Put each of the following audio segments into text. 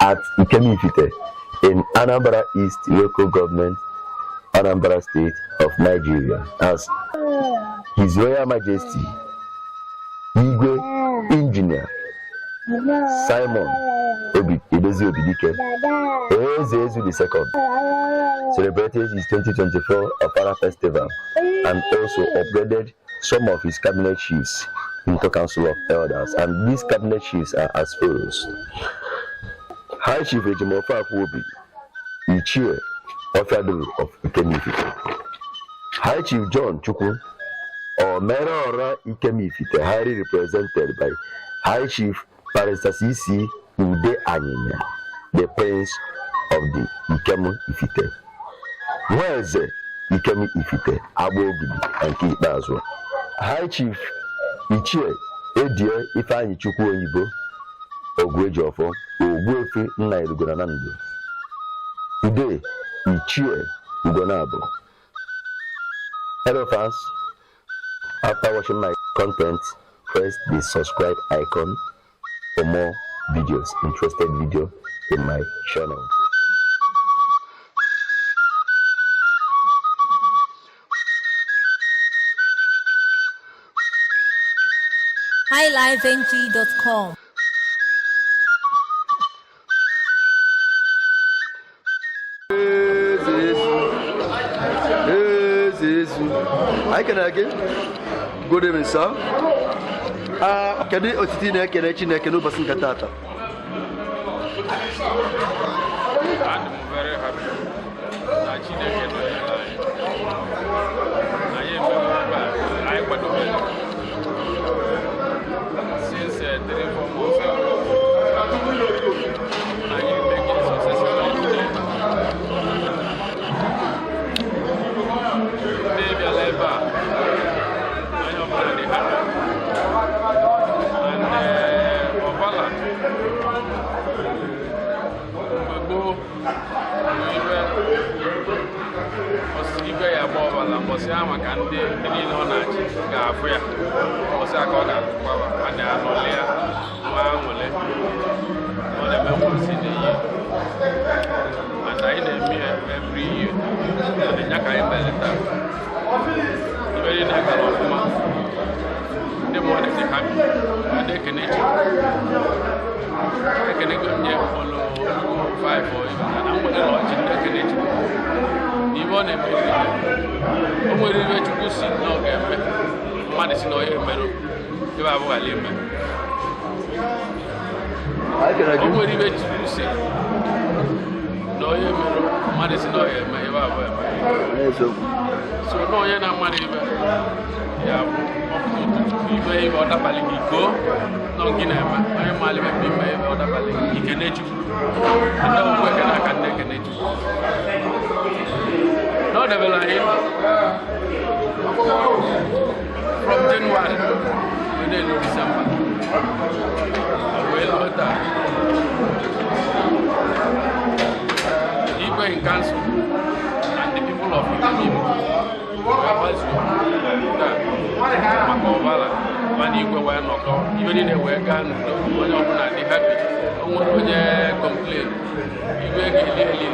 at Ikem-Ifite in Anambra East Local Government, Anambra State of Nigeria, as His Royal Majesty Igwe Engineer Simon Edozie Obidike, Eze Ezu II, celebrated his 2024 Ofala Festival and also upgraded some of his cabinet chiefs into Council of Elders. And these cabinet chiefs are as follows: High Chief Ejimofor Akwobi, Ichie Ofiaduru of Ikem-Ifite; High Chief John Chukwu, Omerora Ikem-Ifite, highly represented by High Chief Barrister C.C. Ude Anyinya, the Prince of the Ikem-Ifite, Nweze Ikem-Ifite, Agba-Ogidi na nke ikpeazụ, High Chief Ichie Edie Ifeanyi Chukwu Oyibo Oguejiofor, Ogbuefi Nna na Nando, today Ichie Ugonabo. Hello fans, after watching my content, press the subscribe icon for more videos, interested video in my channel. highlifeng.com. Eze Ezu, Eze Ezu, anyị kenere gị. Good evening, sir. Ah, kedu otiti ị na-ekele Chineke n'ụbọchị nke taata? Adị m very happy na Chineke nọnyere anyị. Anyị emewo ebe a anyị kwadobere since 3, 4 months ago. Anyị make it successfully today. Ndị bịara ebe a, onye ọbụla dị happy. And Ọfala mgbe gboo bụ ibe igwe ya agba ọbala mbọsị ahụ maka ndị niile ọ na-achị ga-afụ ya, mbọsị aka ọ ga-atụkwa a na-anọli ya nwa aṅụle. Ọ na-eme once in a year and anyị na-eme ya every year, and ya ka anyị mere taa. Ibe niile gara ọfụma, ndị mmadụ dị happy. Ma na-ekene Chukwu, ekenego nye olu 5 or even na nwere lọji ndị ekene Chukwu na ibe ọ na-eme ihe. O nwere ibe Chukwu si na ọ ga-eme, mmadụ si na ọ ya emerụ ebe abụghara ime. Anyị kenere O gị. nwere ibe Chukwu si na ọ ya emerụ, mmadụ si na ọ ya eme ebe abụọ eme. N'eziokwu. So na onye na-amara ibe ya bụ ọpụta ụtụtụ ibe ibe ọ dabalị gị iko nọ gị na-eme onye maara ibe bụ ime ibe ọ dabalị gị ikene Chukwu. Ndị ọgwụ ekene aka ndị ekene Chukwu na ọ debere anyị ndụ from January wee na-elu December wee luo taa. Igwe in council and the people of Ikem wee gbazuo taa maka ọbara mana igwe wee nọkọ, ibe niile wee gaa n'udo, onye ọbụla dị happy. O nwere onye complain? Igwe ga-eli eli,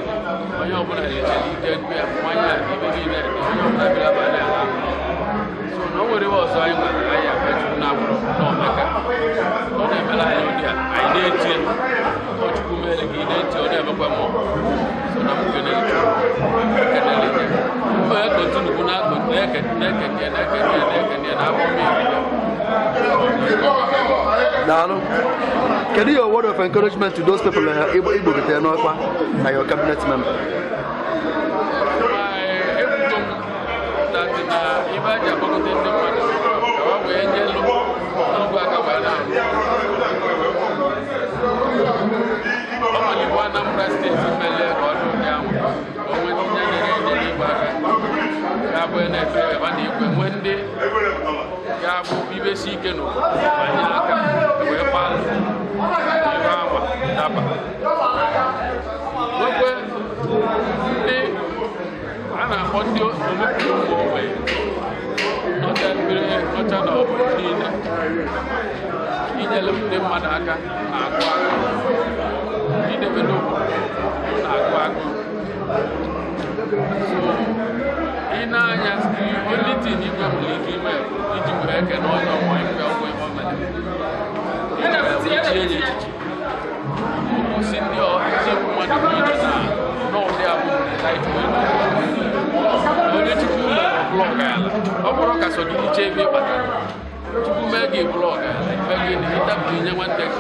onye ọbụla richara ike gwe ya mmanya, ibe niile dị, onye ọbụla bịara abalị ala. So na o nwere iwe ọzọ anyị nwere, anyị abịa Chukwu na-abụrụ na omeka ọ na-emere anyị ụdị a anyị na-etie ọ Chukwu mere gị, ị na-eti ọ na-emekwa mmụọ. So na m kenere Chukwu, kenere gị mgbe ya continue na-ekene na-ekene na-ekene na-ekene na abụ m ya. Daalụ. Kedu your word of encouragement to those people Igbo Igbo gotere n'ọkwa na your cabinet member? Ekwugo m that na ibe a ji akpọkọta ndị mmadụ ka ha wee nyelu n'ogwe aka wee na-arụ ọ nwere iwu Anambra Steeti melie ka ọ dị ụdị ahụ, ka o nwee ndị nyere enyere igwe aka ga-abụ na-efe ebe na igwe nwee ndị ga-abụ ibesi ike n'obodo ma nye aka wee gbalụ ibe anwa daba, nwekwe ndị a na-akpọ ndị omepụrụ ụmụ ogbenye nọcha mmiri nọcha n'obodo niile inyere ndị mmadụ aka na-akụ aka. Ndị idebe n'obodo na-agụ agụ. So ị na-anya, only thing igwe nwere ike ime iji wee kene onye ọmụ ife ọgwụ ife mere, wee chie ya echichi, okwusi ndị ọchịchị mmadụ niile na n'ụdị abụ title onye Chukwu mere ọbụla ọgala. Ọ bụrụ ka sọ gị iche ebe ị kpatara, Chukwu mee gị bụrụ ọgala, ife gị na ịdapụ inye nwanne gị.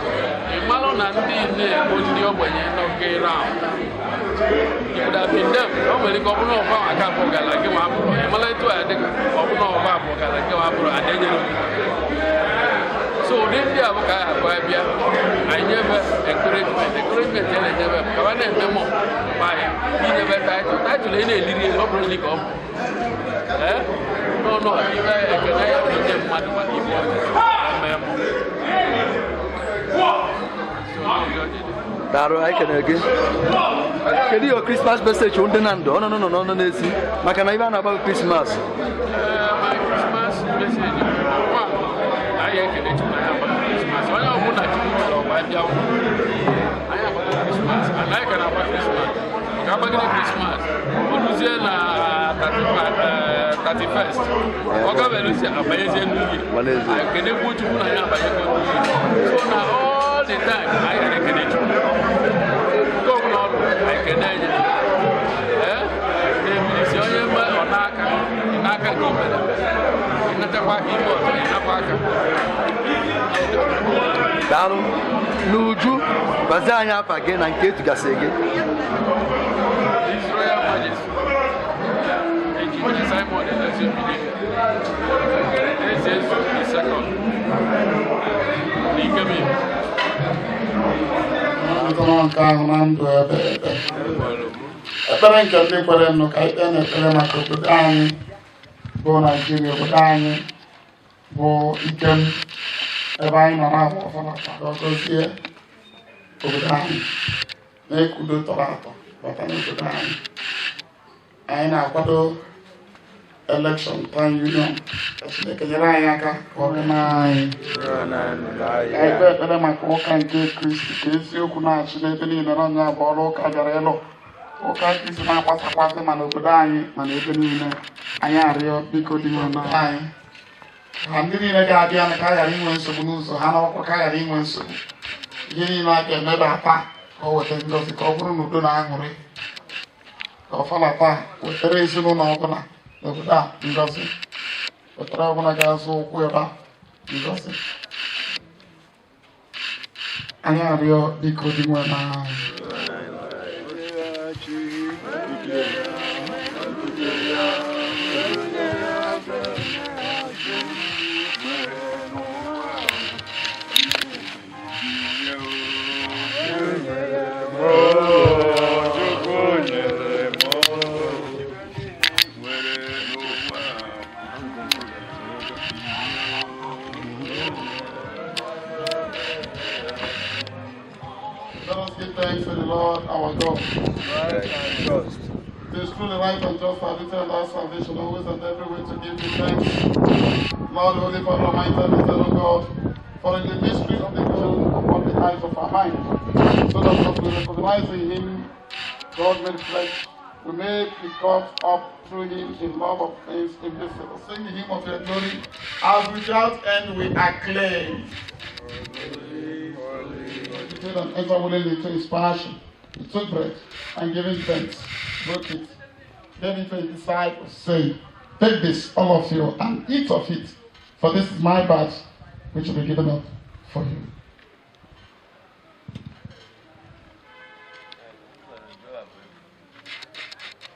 Ị malụ na ndị na-ekpo ndị ogbenye nọ gị round, them. O nwere ike ọ bụrụ ọba aka abụọ gala gị nwa abụrụ. Ị mara etu a dị, ọ bụrụ ọba abụọ gala gị nwa abụrụ ada enyere gị. So ụdị ndị a bụ ka anyị abụọ bịa, anyị nyebe encouragement. Ya na-enyebe ka ha na-eme mọ ma inyebe title ị na-eliri elu. Ọ bụrụ ndị ka ọ bụ ee n'ọnụ ibe ekene ya bụ ndị mmadụ maka ibe ọjọọ mee mọ. Daalụ, anyị kenere gị. Kedu your Christmas message ndị na ndụ ọnụ nọ n'ọnụ n'ezi maka na ibe a na-agba Christmas? My Christmas message bụ, one, anyị ekele Chukwu na anyị agbata Christmas. Onye ọbụla Chukwu mere ọgba bịa, anyị agbata Christmas and anyị ka na-agba Christmas maka agbagide Christmas oluzie na 31st, ọ gabeluzie abanyezie n'uhie. Anyị kenekwu Chukwu na anyị abanyego n'uhie. So na all the time anyị ga na-ekene Chukwu nke ọbụla ọrụ anyị kene ya. Ee, na-ebilisi onye ọ n'aka n'aka nke omere ịnatakwa aka ime ọzọ, ịnakwa aka. Daalụ. N'uju, gwazie anyị afa gị na nke etugasị gị. His Royal Majesty Engineer Simon Edozie Obidike, Eze Ezu the Second n'Ikemim. Ntọrọ nke ahụ na ndụ ebe ebe. Ekpere nke ndị kwere nụ. Ka ikpe na ekpere maka obodo anyị bụ Naijiria, obodo anyị bụ Ikem, ebe anyị nọ na-agba ọfala, ka ọ gọzie obodo anyị mee ka udo tọrọ atọ bata n'obodo anyị. Anyị na-akwado election town union, ka Chineke nyere anyị aka ka ọ dị anyị. Ka anyị kpee ekpere maka ụka nke Kristi, ka eziokwu na-achị n'ebe niile na ọnya bụ ọrụ ụka bịara ịlụ. Ụka Kristi na-agbasakwasị ma n'obodo anyị ma n'ebe niile. Anyị arịọ, biko, dị nwe anyị, ka ndị niile ga-abịa ka a ghara inwe nsogbu n'ụzọ ha n'ọkwa, ka a ghara inwe nsogbu. Ihe niile a ga-emeba taa, ka ọ weta ngọzi, ka ọ bụrụ n'udo na aṅụrị, ka ọfala taa wetara ezinụlọ ọbụla n'obodo a ngọzi, wetara ọbụla ga-azụ ụkwụ ebe a ngọzi. Anyị arịọ, biko, dị nwe na anyị. Let us give thanks to the Lord our God. It is truly right and just, our duty and our salvation, always and everywhere to give you thanks, Lord, Holy Father, Almighty and eternal God, for in the mystery of the gospel upon the eyes of our mind, so that as we recognize in him God made flesh, we may be caught up through him in love of things invisible. Sing the hymn of your glory, as without end we acclaim. He and entered willingly into his passion. He took bread and, giving thanks, broke it, gave it to his disciples, saying, "Take this, all of you, and eat of it, for this is my body, which will be given up for you."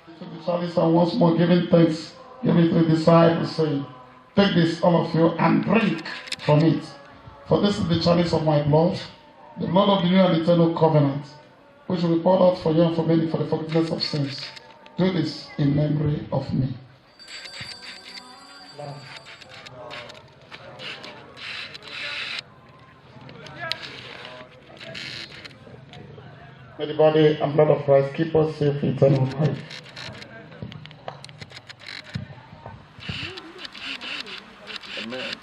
He took the chalice and once more giving thanks, gave it to the disciples, saying, "Take this, all of you, and drink from it. For this is the chalice of my blood, the blood of the new and eternal covenant, which will be poured out for you and for many for the forgiveness of sins. Do this in memory of me." May the body and blood of Christ keep us safe in eternal life. Amen.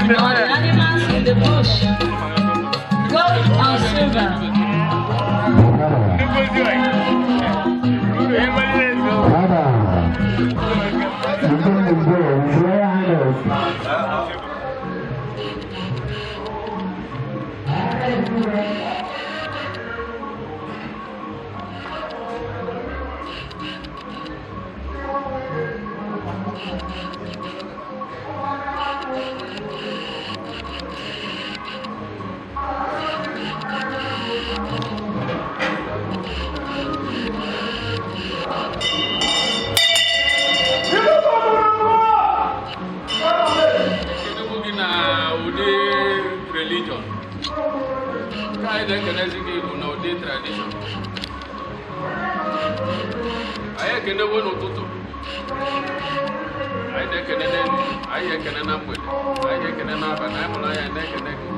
The animals in the bush, gold and silver. Ekenegbu gị na ụdị religion nke anyị na-ekenezi gị bụ na ụdị tradition. Anyị ekenewo n'ụtụtụ, anyị na-ekene n'elu, anyị ekene na mgbede, anyị ekene n'abalị, anyị mụrụ anya na-ekene gị.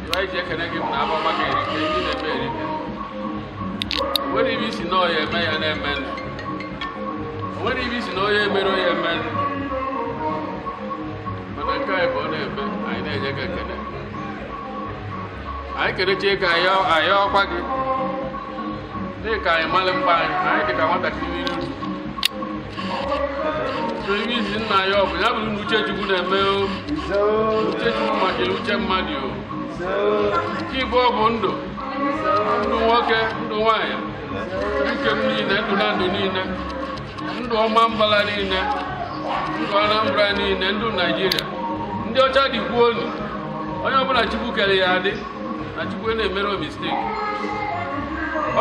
Ibe anyị ji ekene gị bụ na abụ ọma gị erike, ndị na-eme erike. O nwere ibe isi na ọya eme ya na-eme ndụ. O nwere ibe isi na onye emere onye eme ndụ. Mana nke anyị bụ ọ na-eme, anyị na-enye gị ekele. Anyị kenecha ka anyị ọkwa gị dị ka anyị malị mgba anyị, anyị dị ka nwatakịrị n'iru. So ibe isi nna ya ọ bụ ya bụrụ na uche Chukwu na-eme o. Uche Chukwu maka uche mmadụ o. Nke ịbụọ bụ ndụ, ndụ nwoke, ndụ nwaanyị, nke m niile, ndụ na ndụ niile, ndụ ọma mbala niile, ndụ Anambra niile, ndụ Naijiria, ndị ọcha dịkwuo onu. Onye ọbụla Chukwu kere ya adị na Chukwu na-emere mistake.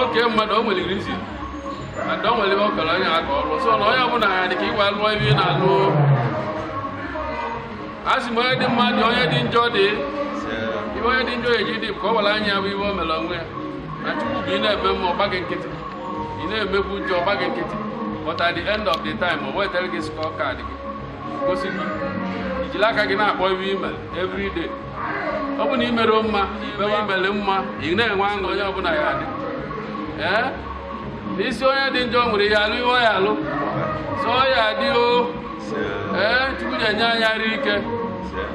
Oke mmadụ o nwere reason and o nwere ebe ọ kere onye aka ọrụ. So na onye ọbụla ya dị ka ịgwa lụọ ebe ị na-alụ. A sị m onye dị mma dị, onye dị njọ dị. Ibe onye dị njọ eji dị ka ọ were anya bụ ibe o mere onwe ya. Na Chukwu bụ ị na-eme mma ọgba gị nkịtị, ị na-emekwu njọ ọgba gị nkịtị, but at the end of the time o wetara gị score card gị gosi gị ijiri aka gị na-akpọ ibe ime every day. Ọ bụ na i mere mma, ibewe imere mma, ị na-enwe aṅụ onye ọbụla ya dị. Ee, n'isi onye dị njọ nwere ihe alụ ihe ọ ya alụ so ọ ya adị o. Ee, Chukwu na-enye anyị arụ ike,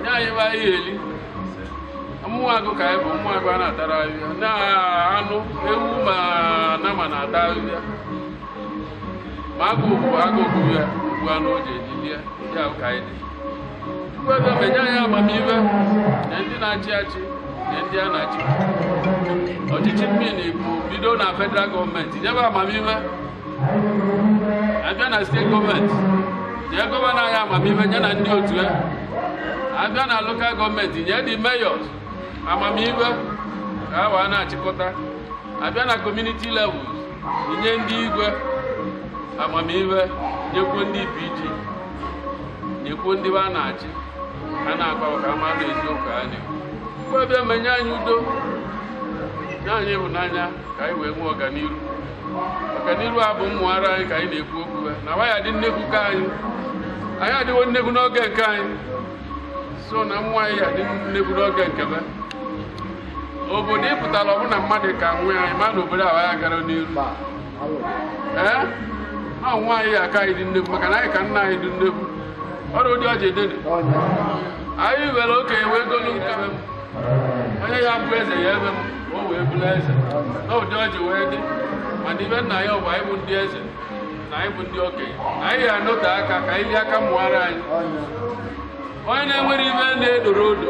nye anyị ebe anyị eli. Mmụọ agụ ka anyị bụ, mmụọ agụ a na-atara ahịhịa na anụ ewu ma nama na-ata ahịhịa, ma agụ bụ agụ bụ ya ugbu anụ o ji eji lie ya ka anyị dị. Chukwu ebe menye anyị amamihe na ndị na-achị achị na ndị a na-achị. Ọchịchị mmiri bụ bido na federal gọọmenti nyebe amamihe, abịa na steeti gọọmenti nye gọvanọ anyị amamihe nye na ndị otu ya, abịa na lokal gọọmenti nye ndị meyọs amamihe ka ha wee na-achịkọta, abịa na kọmuniti levels nye ndị igwe amamihe, nyekwuo ndị PG, nyekwuo ndị a na-achị, a na-agwa ka ha mara eziokwu ha na-ekwu. Chukwu ebe menye anyị udo, nye anyị ịhụnanya ka anyị wee nwee ọganiru. Ọganiru a bụ mmụghara anyị ka anyị na-ekwu okwu ya na waya dị nnekwu ka anyị, anyị adịwo nnekwu n'oge nke anyị, so na mmụọ anyị adị nnekwu n'oge nke be. Obodo ị pụtara ọbụna mmadụ ka nwee anyị ma na obodo ahụ anyị gara n'iru. Ee, na nwa anyị aka anyị dị nnekwu maka na anyị ka nna anyị dị nnekwu. Ọrụ ụdị ọjị edene anyị were okenye wee golu nke be m, onye ya bụ eze ya ebe m o wee bụrụ eze na ụdị ọjị wee dị. Mana ibe nna ya ọ bụ anyị bụ ndị eze na anyị bụ ndị okenye, anyị ya anọte aka ka anyị lie aka mmụghara anyị. Onye na-enwere ibe na-edoro odo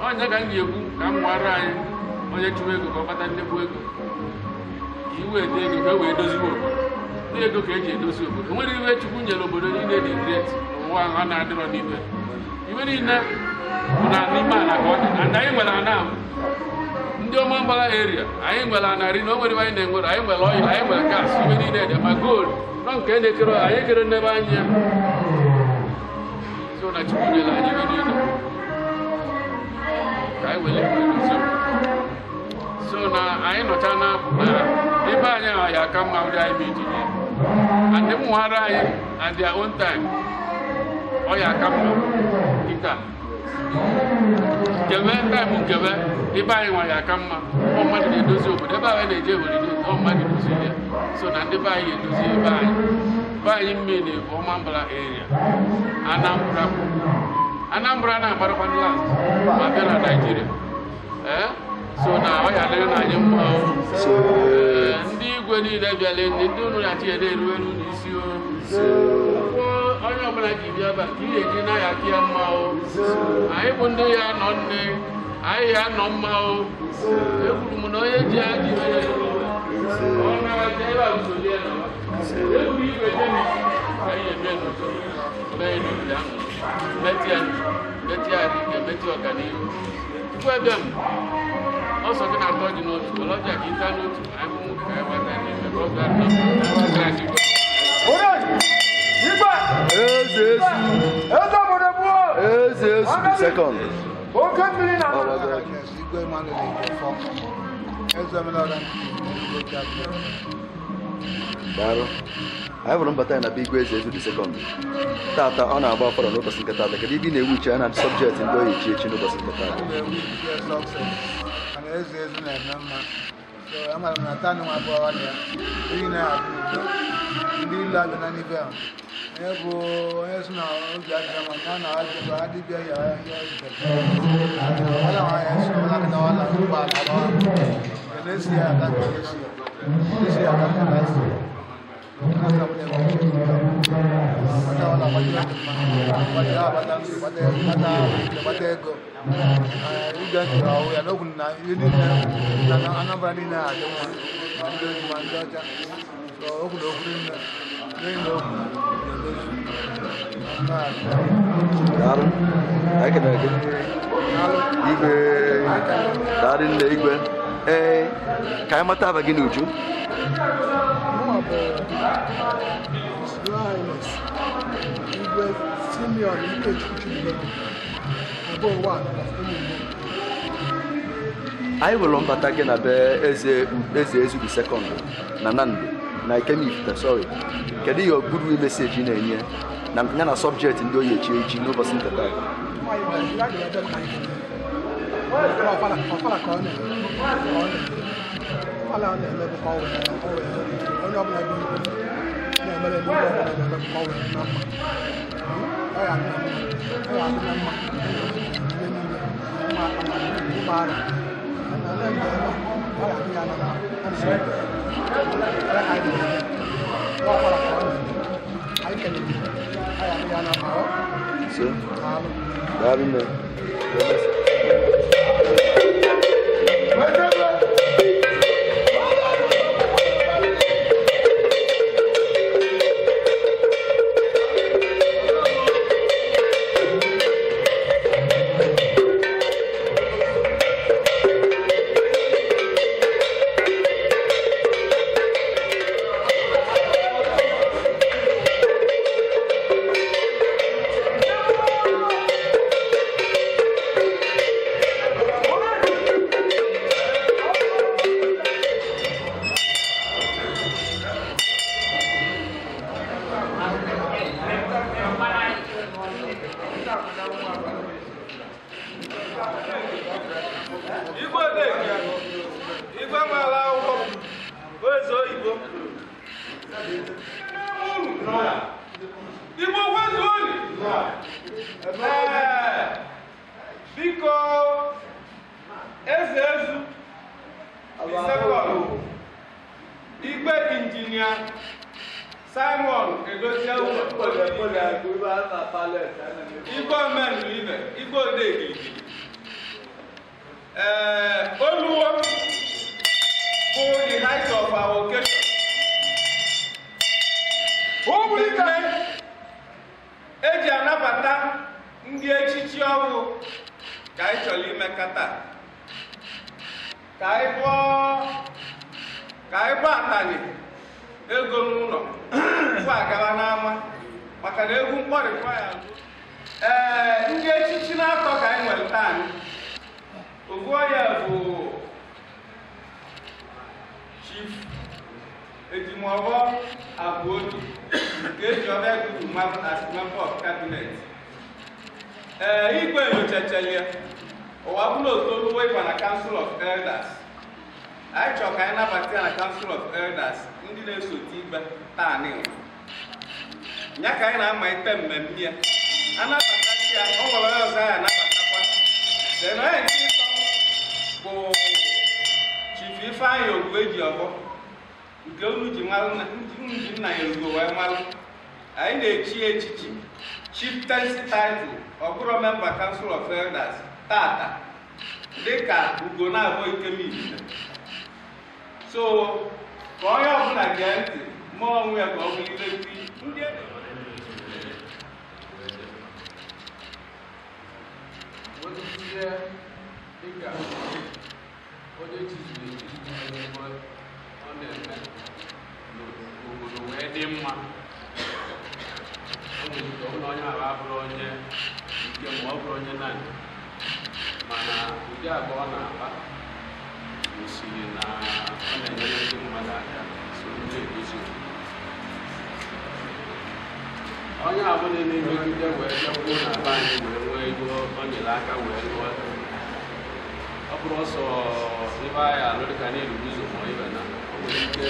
onye ka m ga-ekwu ka mmụghara anyị, onye chụwa ego ka ọ kpata nnekwu ego, iwe ede ego ka e wee doziwe obodo. Ndị ego ka eji edozi obodo. Nwere iwe Chukwu nyere obodo niile dị great n'ụwa ahụ a na-adịrọ n'ibe. Iwe niile bụ na n'ime ala ka ọ dị. And anyị nwere ana ahụ. Ndị ọma mbara area, anyị nwere anarị na o nwere iwe anyị na-enwere, anyị nwere oil, anyị nwere gas, iwe niile dị ma gold nọ nke na-ekere anyị ekere n'ebe anyị ya. So na Chukwu nyere anyị iwe niile ka anyị were edozi obodo. So na anyị nọcha na ebe anyị ahụ ya aka mma ụdị anyị ma iji nye. And mmụghara anyị at their own time, ọ ya aka mma kịta. Nkebe time nkebe ndị be anyị nwa ya aka mma. Ọ mmadụ na-edozi obodo ebe anyị na-eje holiday, ọ mmadụ dozi ya. So na ndị be anyị ga-edozi ebe anyị. Be anyị mmiri bụ Ọmambala area, Anambra. Anambra na-agbarakwa last ma bịa na Naijiria. Ee, so na ọ ya dịrị na anyị mma o. Ee, ndị igwe niile bịala, ndị unu na-achị ya eru eru n'isi o. Ụkwụ onye ọbụla ji bịa ebe a ka ị ga-eji na ya aka ya mma o. Anyị bụ ndị ya nọ nne anyị ya nọ mma o. Ekwuru m na onye ji ya ji onye ọ na-aja ebe a usoro ya nọ egburu igwe je n'isi ka anyị eme n'udo, mee n'obi ahụ, metụ ya metụ ya ike, metụ ọganihu. Tupu abịa m ọsọ gị na-atọ ji n'otu were ọjị ka ịta n'otu. Anyị bụ nwoke ka anyị gbata n'ime ka ọ bịa nọ anyị gbata. Eze Ezu. Eze Ezu the second. Igwe Emmanuel Ejiofor, Eze Omenala nke Igbo Cabinet. Daalụ. Anyị hụrụ mbata ya na be Igwe Eze Ezu the second. Tata ọ na-agba ọfọrọ n'ụbọchị nke tata. Kedu ibe ị na-ewu uche ya na subject ndị oyi chi echi n'ụbọchị nke tata? Na-ewu ichie success mana Eze Ezu na-eme mma, so amara m na taa nwa abụọ ya ndị na-adị udo, ndị ilu abịa na n'ibe ahụ, onye bụ onye si na obi adịghị mma ya na ajụjụ adịbịa ya ya wala ya si wala kata wala ụgbọala ala na-esi ya aka ka esi ya esi ya aka ka esi ya. Aka m na-enwe gbata wala gbata dị mma, gbata agbata ndụ, gbata gbata gbata ego ịga ntị ahụ ya n'okwu na ihe niile na Anambra niile adị mma, ma ndị ojii ma ndị ọcha. So okwu na okwu niile n'ihi na okwu na-emezu. Daalụ. Anyị kelere gị. Igwe. Daalụ nne igwe. Ee, ka anyị mata aba gị n'uju. Mụnwa bụ His Royal Highness Igwe Simeon Ikechukwu Chidubem, Obo one of Umugbo. Anyị hụrụ mbata gị na be eze Eze Ezu the second na Nando na Ikemifite, sorry. Kedu ihe goodwill message ị na-enye na ya na subject ndị oyi echi echi n'ụbọchị nke taa? Nwaanyị ya ga-ebe ka anyị kelee. Ọfala ọfala ka ọ na-eme, ka ọ na-eme. Ọfala ọ na-eme bụ ka ọ wee onye ọbụla bụ igwe na-emere ndị ọbụla na-eme bụ ka ọ wee na mma. Ọ ya adị na mma, ọ ya adị na mma ihe niile ụmụ akpa na ụmụ ara na na mgbe ebe ọ ya adị ya na mma. Ọ na-eme ya ka anyị na-eme. Ọfala ka ọ na-eme, anyị kelere ọ ya adị ya na mma ọ. So, Daalụ. Daalụ nne. Igwe Odeke, igwe nwere akwụkwọ, eze oyibo. Igbo kwezuonu! Ee, biko, Eze Ezu the second, Igwe Injinia Simon Edozie ụlọ, Igwe Omenuibe, Igwe Odeke. Ee, oluwo bụ the height of our occasion. Ụmụike eji anabata ndị echichi ọhụụ ka anyị chọrọ ime kata ka anyị gbọọ atani ego n'ụlọ tupu agaba n'ama, maka na egwu mkpọrịkwa ya. Ee, ndị echichi na-atọ ka anyị nwere taa. Anyị ofu onye bụ Chief Ejimọbọ Abụobi nke eji ọbịa guru as member of cabinet. Ee, igwe nyochachalia Ụwa bụla otoruo ịba na Council of Elders. Anyị chọrọ ka anyị nabata ya na Council of Elders ndị na-esote igwe taa nịwa. Ya ka anyị na-amalite mmemme ya. Anabatachi ya, ọ nwere onye ọzọ anyị anabatakwa. Then onye nke ịtọ bụ Chief Ifeanyị Ogbueji Ọgbọ, nke unu ji malụ unu ji nna ya ugo wee malụ. Anyị na-echi echichi chieftaincy title, ọ bụrụ member Council of Elders tata, dịka ugo na-abụ Ikemifite. So ka onye ọbụla gee ntị, mụọ onwe ya ka ọ bụrụ ibe ndị e Wetuzie dịka onye chizuru echizu ebe ọ na-eme n'obodo wee dị mma. O nwere ike ọ bụrụ na onye ahụ abụrụ onye ike ma ọ bụrụ onye naanị, mana ụdị agwa ọ na-akpa gosiri na ọ na-enyere ndị mmadụ aka soro na-edozi obodo. Onye ọbụla na-emegide wee bịakwuo na be anyị wee nwee ego o nyere aka wee lụọ, ọ bụrụ ọsọ ibe anyị alụ dịka na-eruru ụzọ ma ibe na o nwere ike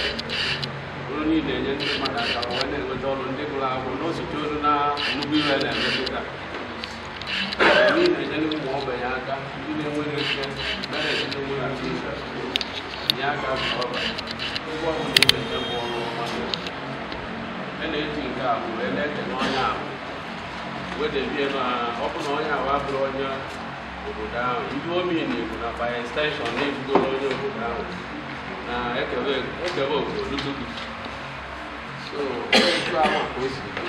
bụrụ niile enye ndị mmadụ aka wee na-enweta ọrụ, ndị gụrụ akwụkwọ n'osote olu na nnukwu ihe na-eme dịka ndị na-enyere ụmụ ogbenye aka, ndị na-enweghị ike mere ezinụlọ ha Jizọs nye aka bụ ọba ụgwọ ọbụla ị na-enye bụ ọrụ ọma. A na-eji nke a bụ wee na-ekene onye ahụ wee debie na ọ bụ na onye ahụ abụrụ onye obodo ahụ, ndị omini bụ na by extension na-ebugoro onye obodo ahụ na ekebe ekebe obodo lutugu. So etu ahụ ka o si dị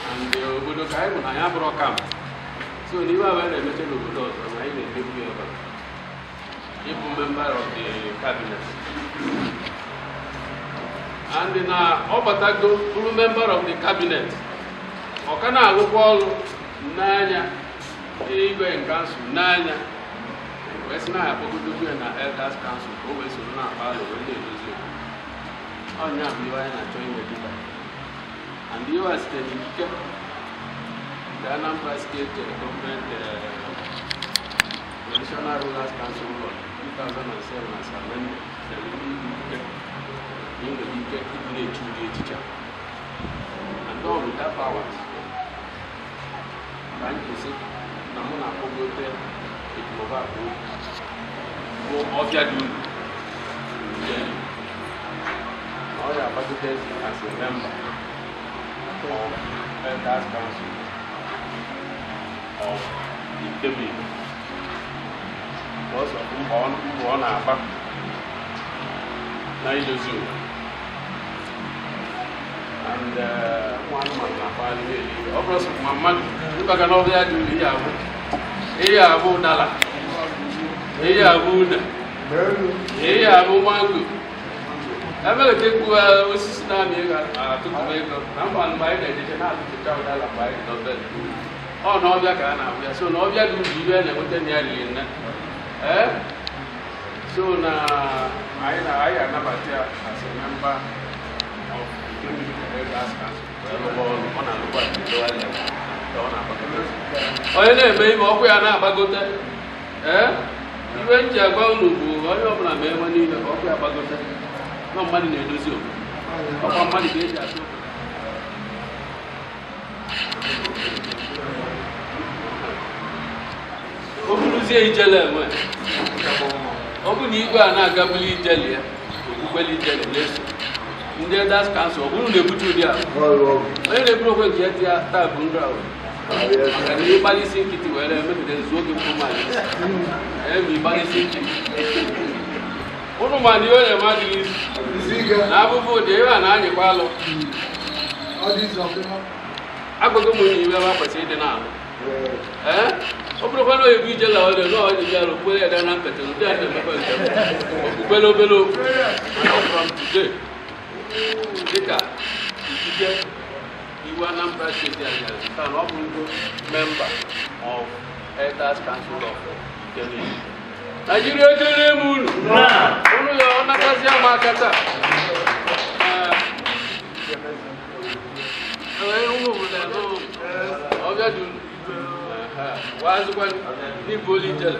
and obodo ka anyị bụ na anyị abụrọ kam. So n'ihe ahụ a na-emeche n'obodo ọzọ na anyị na-emebu ya ebe a, ịbụ member of the cabinet, and na ọ batago bụrụ member of the cabinet, ọ ka na-alụkwa ọrụ n'anya igwe council n'anya wee sị na ya akpọgodogo ya na Elders Council ka o wee soro na-akpa alụ wee na-edozi obodo. Ọnya bụ ihe anyị na-achọ ime dịka and ihe a site n'ikike the Anambra State Government Traditional Rulers Council Law 2007 as amended sere ndị ikike na ị nwere ike ịdị na-echi ụdị echiche a. And all with that powers ka m ji sị na mụ na-akpọgote Ejimoba bụ ọbịa dị uru na ọ ya agbagote as a member of Elders Council of Ikemefuna because of mbọ ọ na-agba na idozi obodo and ụmụ anụmanụ na-akpagharị na-eri ihe. Ọ bụrụ sọ ma mmadụ ịbaga n'ọbịa dị uru, ihe abụ ụdara, ihe abụ une, ihe abụ mango, emelete kwu osisi na-amị ego atụtụrụ ego na mba. Mgbe anyị na-ejeje na-atụtụcha ụdara mgbe anyị dị n'obere, ọ na ọbịa ka a na-abụ ya. So na ọbịa dị uru, ibe na-enweta na ya riri nne. Ee, so na anyị na anyị anabata ya as a member of Ikemefuna Elders Council wee rụba ọrụ ọ na-alụkwa at the lower level ka ọ na-agbagote. Onye na-eme ibe ọkụ ya na-agbagote. Ee, iwe m ji agwa unu bụ onye ọbụla ma enwe niile ka ọkụ ya gbagote na mmadụ na-edozi obodo, ọkwa mmadụ ka eji asụ obodo. O buruzie ijele enwe, ọ bụ na igwe a na-agabuli ijele ya okwukwele ijele na-eso ndị Elders Council. Ọ bụrụ na ebute ụdị a, onye na-eburu okwe nke ya dị ya taa bụ nrụ ahụ, maka na ịgbalịsi nkịtị were emepụta nzu oge mkpụ mmadụ eme ịgbalịsi nkịtị ụnụ, ma na ihe onye adịghị isi na abụbụ ụdị ihe a na-anyịkwa alụ. Agwago m onye iwe ebe a kwesịrị ịdị na-alụ. Ee, ọ bụrụkwa na oyibo ije la ọdụ na ọdị bịara okpukpere ya na mpete ụdị a na-emekwa nke m okpukpere obere okwu, mana from today, dịka ikike iwu Anambra Steeti anyara taa na ọ bụrụgo member of Elders Council of Ikemefuna. Naijiria, ekele m unu. Unu ya ọ natazie m aka taa. Ee, ụmụ obodo anọ ọbịa dị unu. Wazikwa n'Igbo olu ijele.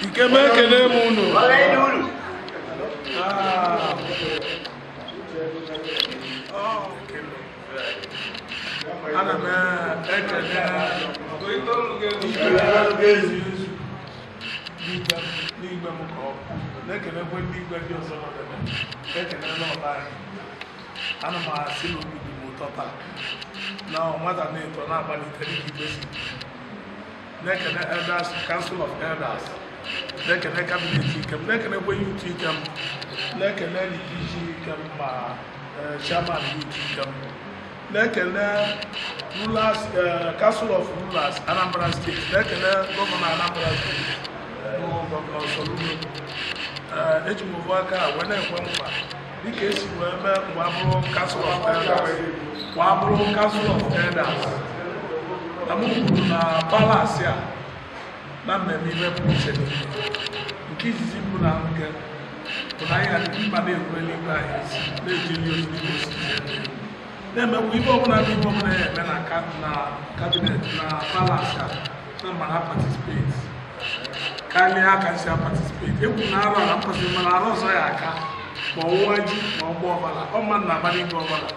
Ikem ekene m unu. Ana m ekele n'igwe m ka ọ na-ekelekwe ndị igwe ndị ọzọ nọdebe ekelela ọba anyị. Ana m asị na obi dị m ụtọ taa na nwata na-eto na-agbalite dịka igwe si na-ekele Elders Council of Elders, na-ekele kabinet Ikem, na-ekelekwe youth Ikem, na-ekele DPG Ikem ma chairman youth Ikem, na-ekele rulers Council of Rulers Anambra State, na-ekele gọvanọ Anambra State bụ Gọvanọ Soludo. Eji m ofu aka wee na-ekwe nkwa dịka esi wee mee mgbe abụrụ Council of Elders, mgbe abụrụ Council of Elders na m kwuru na palasi a na mmemme ibe pụrụ iche nke izizi bụ na nke bụ na anyị adịghị mkpa na-ekwu eluigwe anyị isi na-ejeli ozi n'ime osisi na-emekwa ibe ọbụla bụ ibe ọbụla ya eme na kabinet na palasi a na mma na participate karịa aka nsi a participate egwu na arụ ala mkpọsi mana arụ ọzọ ya aka ma ọwụwa ji ma ọgba ọbala ọma nna agbara igwe ọbala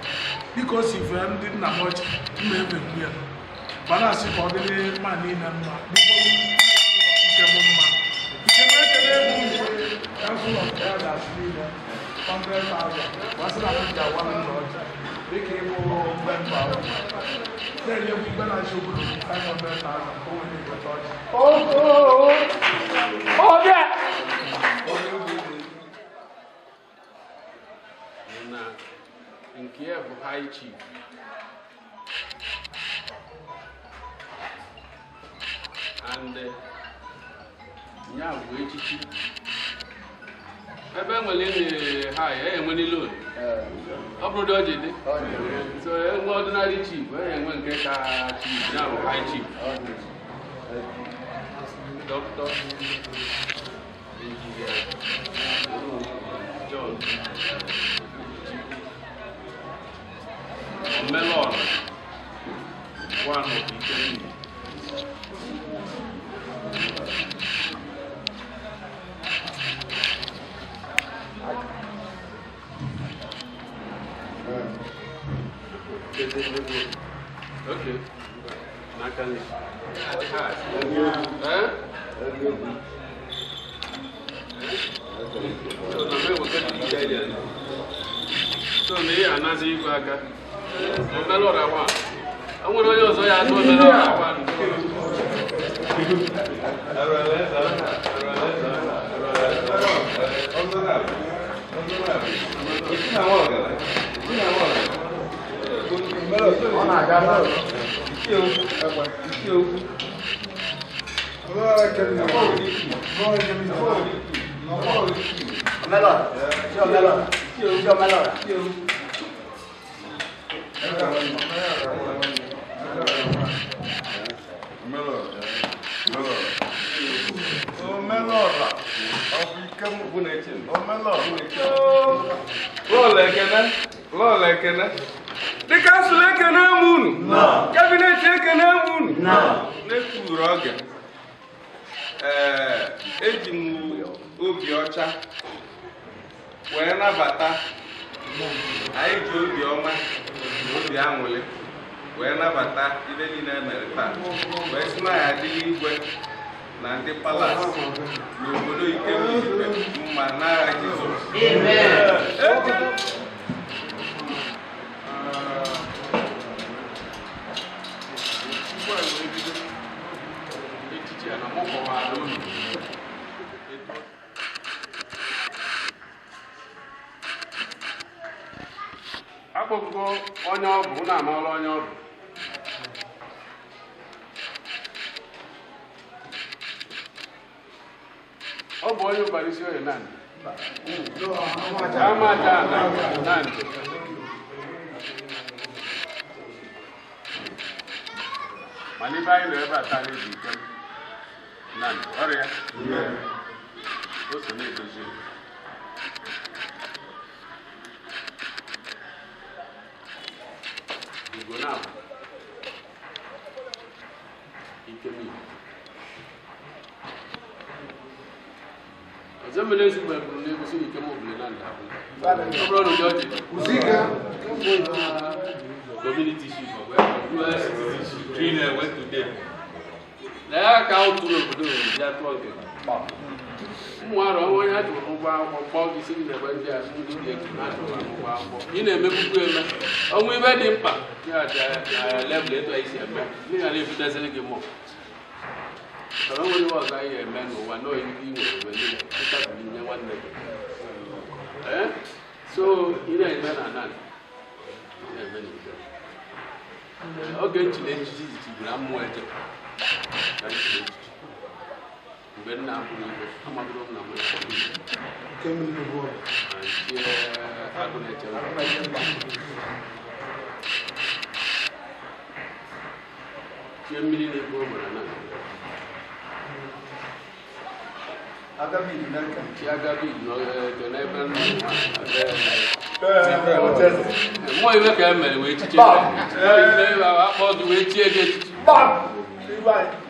dịka o si fee ndị nna m ọchị mma emegbu ya mana asị ka ọ dịrị mma niile mma nke bụ mma. Nke m ekele bụ Council of Elders niile 100,000 gbasị na m ji awa m ụlọ ọjị dịka ịbụ memba na-enyekwa igwe na-achị obodo 500,000 ka o wee na-enweta ọjị. Na nke ya bụ high chief. And ya bụ echichi ebe enwere high enwere loan ọ bụrụ dị ọjị dị so enwe ordinary chief enwe nke ka chief ya bụ high chief Dr. Engineer John Omelora one of Ikemba. Okay. N'aka nri. Eh? So na m eweta ike ya. So na ihe anazi igwe aka. Omelora wa. O nwere onye ọzọ ya azụ Omelora wa. Lọọlọ ekene. Dị kansụl ekene m unu. Kabinet ekene m unu. Na-ekwuru oge. Eji m obi ọcha wee nabata. Anyị ji obi ọma na obi aṅụrị wee nabata ibe niile mere taa. Wee sị na ya adịghị igwe na ndị palas n'obodo Ikemba mma n'agha Jizọs. Echichi a na mụ kọwara unu. Akpọgo onye ọ bụ na amala onye ọ bụ. Ọ bụ onye ụbara isi oyi naanị. Amaja na Nando. Mana ibe anyị nọ ebe a taa na-eji Ikem Nando, ọrịa o so na-edozi obodo. Ugo na-abụ Ikem Igbo. Ọzọ mere ezigbo eburu na-egosi na Ikem obule na Nando abụ. Ọ bụrụ na ụdị ọjị community ship ọ bụ ebe na ya ka ọ tụrụ obodo bịa tụọ nke ụmụ arọ ọnwa onye a tụrụ ụgwọ akwụkwọ kpọọ gị si gị na-egbe ndị a ndị dị etu na atụrụ ụgwọ akwụkwọ ị na-emekwukwu eme ọnwa ibe dị mkpa ya dị level etu anyị si eme ndị ga na-ebuteziri gị mọ ọrụ nwere ihe ọzọ anyị ga-eme n'ụwa na oyiyi i nwere mgbe niile ịtabili nye nwanne gị. Ee, so ị na-eme na naanị ị na-eme n'udo. Oge nchile echichi jichiburu mmụọ eje ka nchile echichi mgbe nna abụrụ igwe amagoro m na mụ ya chie agụ na-echere chie mmiri na-ebu ogbe na naanị chi agabi n'ebe mmụọ iwe ka e mere wee chiche akpọ gị wee chie gị echichi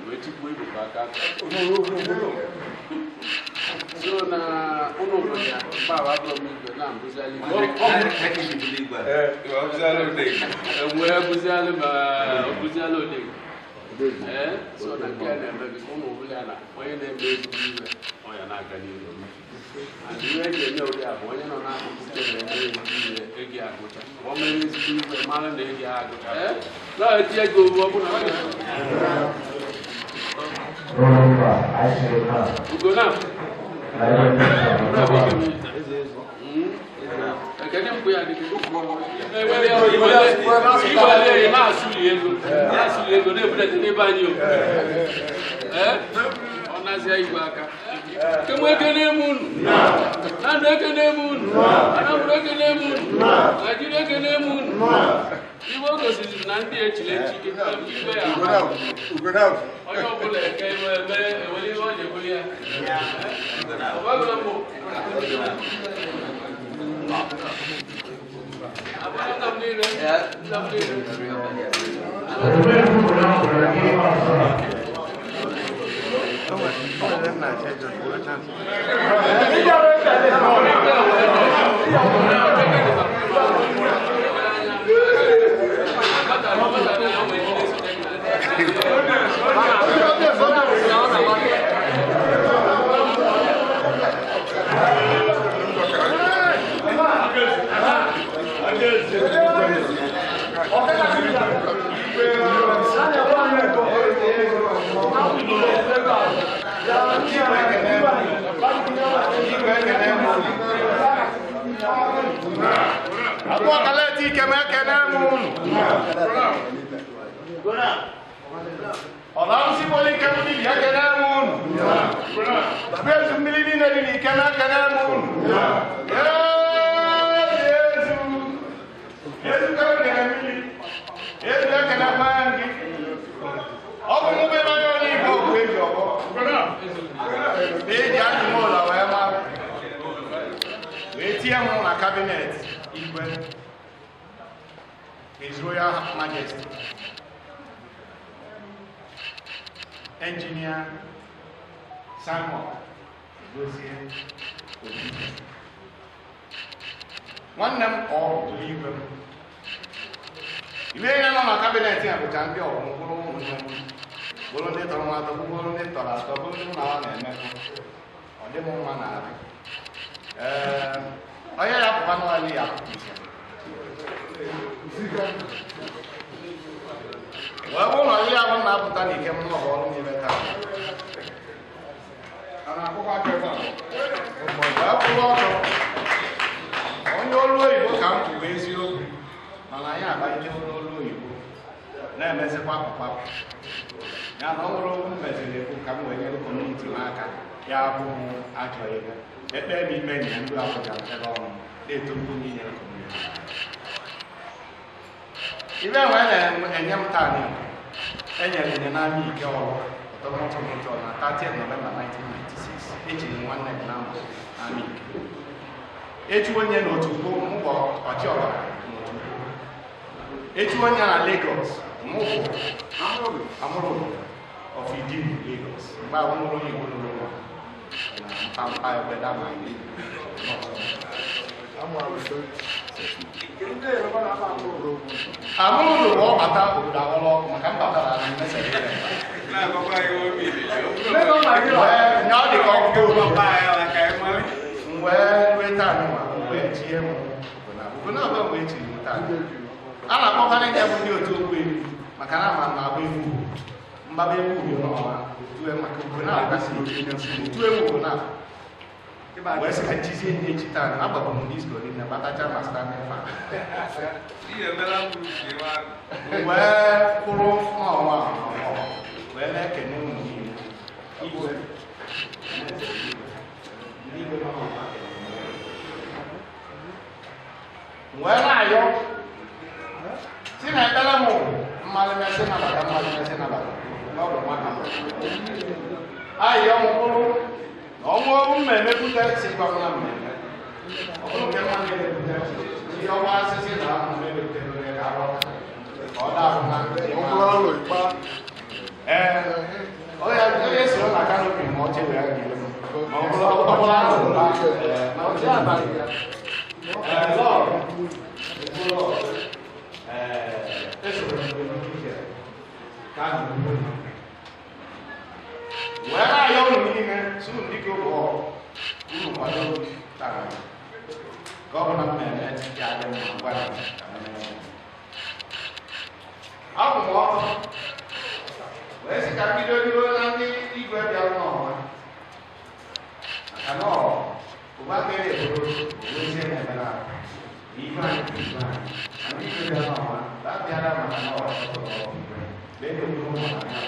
wee chikpuo ibu ka aka so na ụlọ obodo ya mgbawa abụrụ m igwe na mbụzialụ igwe enwee bụzialụ ma bụzialụ odegị. Ee, so na nke a na-eme gị ụmụ ọbụla na onye na-eme ezigbo iwe ọ ya na-aga n'ihu. And ihe eji eme ụdị a bụ onye nọ n'akụkụ na-eme ezigbo iwe ego ya agụcha ọ mere ezigbo iwe mara na ego ya agụcha. Ee, na-eti ego ọ bụla ugo na ekene mkpu ya dị igwe na-asụli ego na-asụli ego na-ebudata n'ebe anyị o. Ee, ọ na-azịa igwe aka kemgbe ekene m unu Nando ekene m unu Anambra ekene m unu Naijiria ekene m unu. Iwe o gosiri na ndị echiri echi igwe ya onye ọbụla eke eme ewere ihe ọ ji ebuli ya. Ọ gbagoro mbụ Cabinet Igwe, His Royal Majesty, Engineer Simon Gozie Obi. Nwanne m ọ tụrụ igwe m. Ibe ya nọ na kabinet ya bụcha ndị ọrụ bụrụ ụmụnne m, bụrụ ndị tọrọ m atọ, bụrụ ndị tọrọ atọ, bụrụ ndị mụ na ha na-emekọ. Ọ dị m mma na arụ. Ee, onye ya pụkwa n'ọlị ya wee bụrụ na ọlị ahụ na-apụta n'ike m n'ọgụ ọrụ n'ime taa. Wee kwụrụ ọtọ, onye olu oyibo ka m kwuru eziokwu, mana anyị abanye n'olu oyibo na-emezikwa pụkwa ya na ọ bụrụ okwu m meziri ekwu ka m wee nyere kọmuniti m aka ya bụ m ajọ ihe. Ekpe m ikpe nye ndị Abuja ebe ọrụ na-eto mkpu niile community. Ibe enwe na-enye m taa enyere enye n'ama ike ọrụ Autonomous Community na 30 November 1996. Echiri nwanne gị na mbụ n'ama ike. Echi onye n'otu ugbo mụ bụ ọchị ọbara n'otu ugbo. Echi onye na Lagos mụ bụ Amụrụ of Idimu, Lagos. Mgbe ahụ nwere onye Igbo nụrụ ụlọ na mpampa ebe dama. Amụrụ bụ ọbata obodo aghọrọ ọkụ maka m batara na mmesịrị ya ọ dị ka ọkụ wee nweta anụnwa wee chie m obodo wee chiri m taa. A na-akpọkarị ndị bụ ndị otu okwu elu maka na ama na-agba egwu mgbaba egwu uhie n'ọnwa tue maka obodo na-agasị tue m obodo na wee sị ka nchizie ndị echi taa na agbapụ m disko niile gbatacha ma standing fan wee kwụrụ n'ọnwa wee na-ekene ụmụ niile igwe ndị igwe nọ n'ọnwa wee na-ayọ si na ekpere m mmalụ mesị nabata mmalụ mesị nabata n'ọgwụ nwata ayọ m kwụrụ na ọnwa ọrụ mmemme bute si gwa m na mmemme ọ bụrụ nke mma na-ebute ihe ọnwa asịsị na ahụ na-ebute n'onye ka arụ ka ọ daa na ee onye soro na kanopi ma ọ chere ya ga-elu ma ọ bụrụ ahụ ma ọ chere abalị ya lọọ lọọ esoro m ije ka a na-ekwu wee na-ayọ unu niile si unu dịka oge unu kwado tara ka ọ bụ na mmemme ya adị mma gwa ya ka mmemme akwụ m ọtọ wee sị ka mbido bido na ndị igwe bịara n'ọnwa maka na ọ ụba kere eboro owezie na-eme na igwe anyị bụ igwe anyị na ndị igwe bịara n'ọnwa ba bịara maka na ọ chọtụrụ igwe lee ndị obodo ụmụ na ya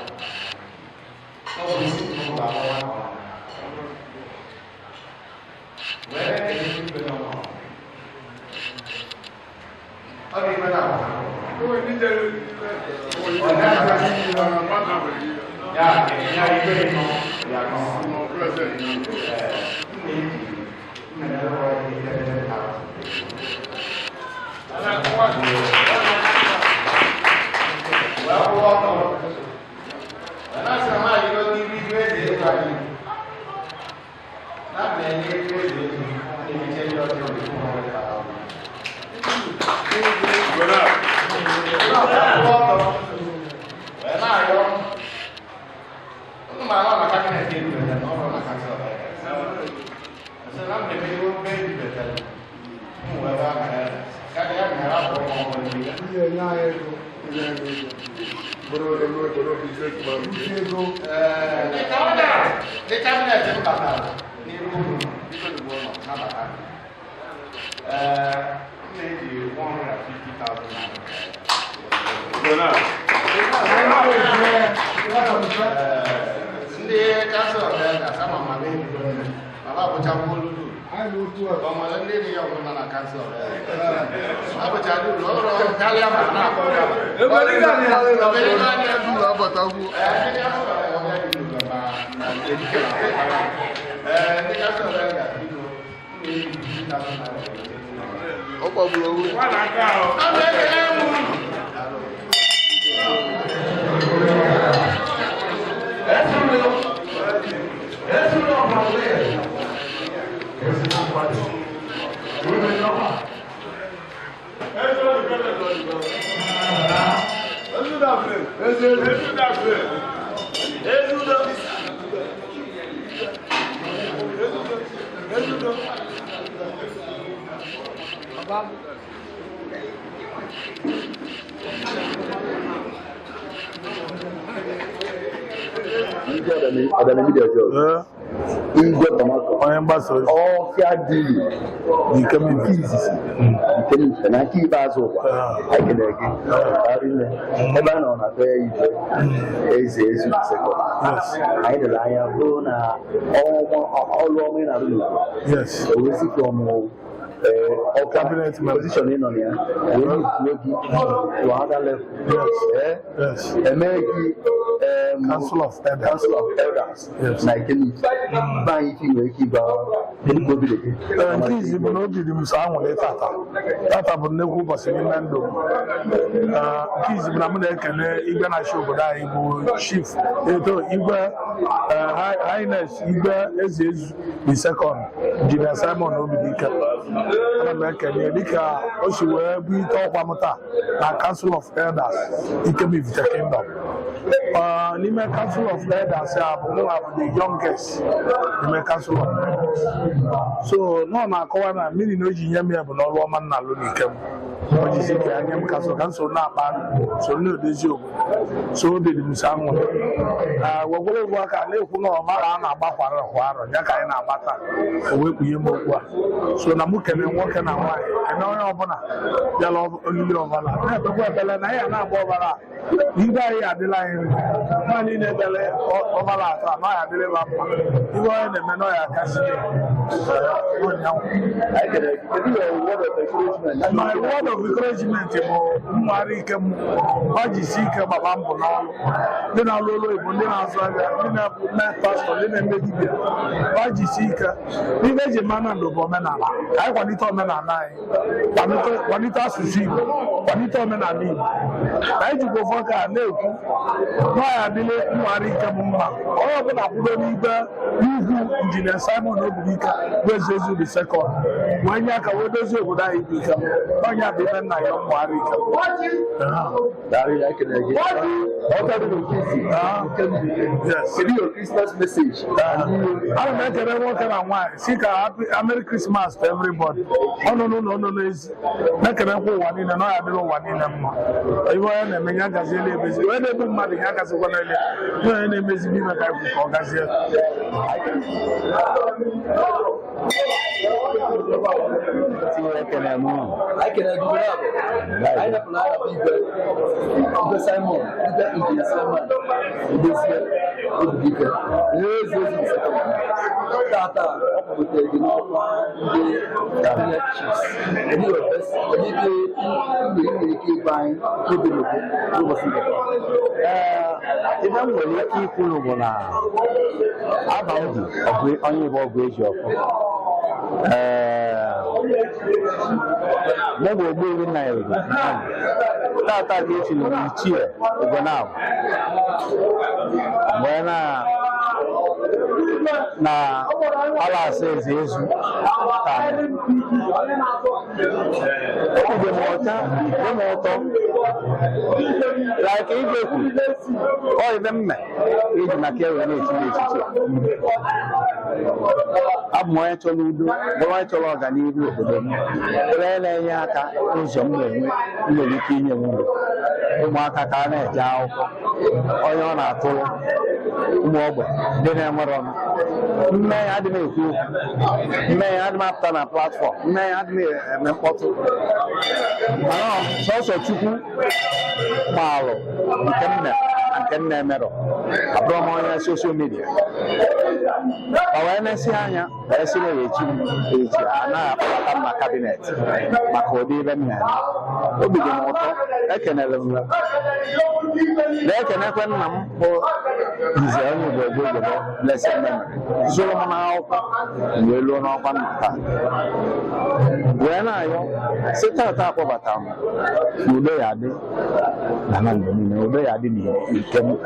ọ bụ isi ụlọ akwụkwọ wee na-ekele igwe n'ọnwa ọ dị igwe na-agba ya igwe nọ ya nọ The cabinet m batara n'iru ụlọ biko igbo ụlọ nabata m na-eji 150,000 naira. Ndị kansụl of elders ama m ama ebido mama abụchakwa olulu ọmọdé ndị dị ya ọbụla na kansụl of elders abụcha lulu ọrụ karịa ma na-akpọ Ọ gbagburu onwe. Ndị Adani Media Job. Igwe Bamako onye mgbasa ozi ọfịa dili Ikem nke izizi nke mfe na nke ikpeazụ ụwa. Anyị kelere gị rinne. Ebe a nọ na be Igwe Eze Ezu Second, anyị lere anya hụ na ọrụ ọma ị na-arụ n'obodo owezi from ọkwa Cabinet member. Position ị nọ na ya wee lifuo gị to another level. Eme gị Council of Elders. Council of Elders Yes. na Ikemite be anyị. Ife nwere ike ịgba, kedu ka obi dị gị? Ee, nke izi bụ na obi dị m sọ aṅụrị. Tata tata bụ nnekwu ụbọchị n'ime ndụ m. Ee, nke izi bụ na m na-ekele igwe na-achị obodo anyị bụ Chief Eto Igwe Highness Igwe Eze Ezu the Second, Engineer Simon Obidike. Ana m ekele dịka o si wee bụ ite ọkwa m taa na Council of Elders Ikem Ivite Kingdom. N'ime Council of Elders a bụ mụnwa bụ the youngest n'ime Council of Elders, so nọ na-akọwa na mmiri na o ji nye m ya bụ n'ọrụ ọma nna alụ n'Ikem. O jizi ike ya nye m ka so ka m so na-akpa, so na-edozi obodo. So obi dị m so aṅụrị. Wegwere egwu aka na-ekwu na ọmara a na-agba kwa arọ kwa arọ ya ka anyị na-agba taa. O wee kpunye m okwu a, so na mụ kene nwoke na nwaanyị, kene onye ọbụla bịara olili ọbara, na-ekpekwa ekpere na anyị na-agba ọbara a, na ibe anyị adịla anyị ndụ nwaanyị na-ekpere ọbara atọ a na ọ ya adịrị ba mma. Ibe onye na-eme na ọ ya akasị ụnyaahụ. Anyị kelere gị. Kedu your word of encouragement? My word of encouragement bụ mmụgharị ike m ọ jisi ike gbaba mbọ n'ọrụ, ndị na-alụ ụlọ oyibo, ndị na-azụ ahịa, ndị na-eme pastọ, ndị na-eme dibịa, ọ jisi ike. N'ihe eji mara na ndụ bụ omenala. Ka anyị kwalite omenala anyị, kwalite asụsụ Igbo, kwalite omenala Igbo. Ka anyị jikwa ofe ka na-ekwu na ọ ya adịla mmụgharị ike m mma. Onye ọbụla kwudo n'igwe n'ugwu Injinia Simon Obidike bụ Eze Ezu the Second wee nye aka wee dozie obodo anyị bụ Ikem. Onye bụ ibe nna ya mmụgharị ike. Daalụ, anyị kelere gị. Ọka dị n'oke isi Ikemite. Yes. Kedu your Christmas message? Ana m ekele nwoke na nwaanyị si ka happy Merry Christmas to everybody, ọnụ n'ụlọ, ọnụ n'ezi. Na-ekelekwa ụwa niile na ọ ya adịrị ụwa niile mma. Ibe onye na-eme ya gaziela emezi, onye na-egbu mmadụ ya gazikwa n'elu ya. Ihe onye na-emezi n'ime ka anyị kwu ka ọ gazie. Ekele m unu. Anyị kelere gị ugboro abụọ. Anyị napụrụ aha bụ Igwe Simon, Igwe Injinia Simon Edozie Obidike, Eze Ezu the Second. Tata ọ kpọgotere gị n'ọkwa ndị cabinet chiefs. Kedu your best, kedu ife ị nwere ike ịgwa anyị obi n'obi n'ụbọchị nke taa? Ee, ife m nwere ike ikwu bụ na aba m dị ọgụ onye bụ ọgụ eji ọfọ. Ee, mụ bụ Ogbuefi nna ya Ugo. Tata ka echiri m Ichie Ugonabụ wee na palace Eze Ezu taa. Obi dị m ụtọ, dị m ụtọ like igwe kwuru ọ ibe mme iji maka ewe na-echi m echichi a. Abụ m onye chọrọ udo, bụrụ onye chọrọ ọganihu obodo m, bụrụ onye na-enye aka ụzọ m na-enwe m nwere ike inye m uru ụmụaka ka a na-eje akwụkwọ, onye ọ na-atụrụ ụmụ ogbe ndị na-enwere ọnụ. Mme ya adị m ekwu okwu, mme ya adị m apụta na platform, mme ya adị m eme mkpọtụ, mana sọsọ Chukwu maalụ nke m mere na nke m na-emerọ. Abụrụ m onye social media, ọ wee nesi anya wee sị na echi m echi a naghị akpọbata m na cabinet maka ụdị ibe m na-eme. Obi dị m ụtọ. Ekenere m ya, na-ekenekwe nna m bụ Nze onye Igbo Ogbo blessed memory, zụrụ m n'akwụkwọ wee luo n'ọkwa nna taa, wee na-ayọ si tata akpọbata m na udo ya adị na na mgbe niile, udo ya adị n'ike m.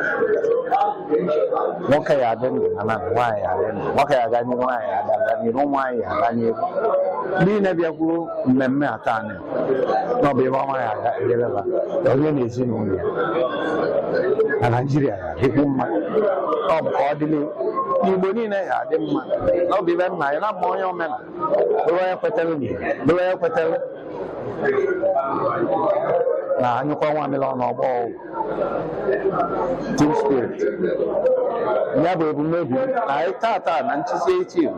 Nwoke ya adị ndụ na ndụ, nwaanyị ya adị ndụ, nwoke ya aga n'ihu, nwaanyị ya aga n'ihu, ụmụ anyị ya aga n'ihu. Ndị niile bịakwuru mmemme a taa na ọ bụ ebe ọma ya aga-edebeba onye na ezinụlọ ya na Naijiria ya adịkwu mma. Ọ bụ ka ọ dịrị n'Igbo niile ya adị mma. Na ọ bụ ibe nna ya na mma onye omenala, bụrụ onye kwetara n'Igbo, bụrụ onye kwetara na anyụkọ nwa mmiri ọnụ ọgbọ ọgwụ, team spirit. Ya bụ ebumnobi m na anyị tata na nchịsi echi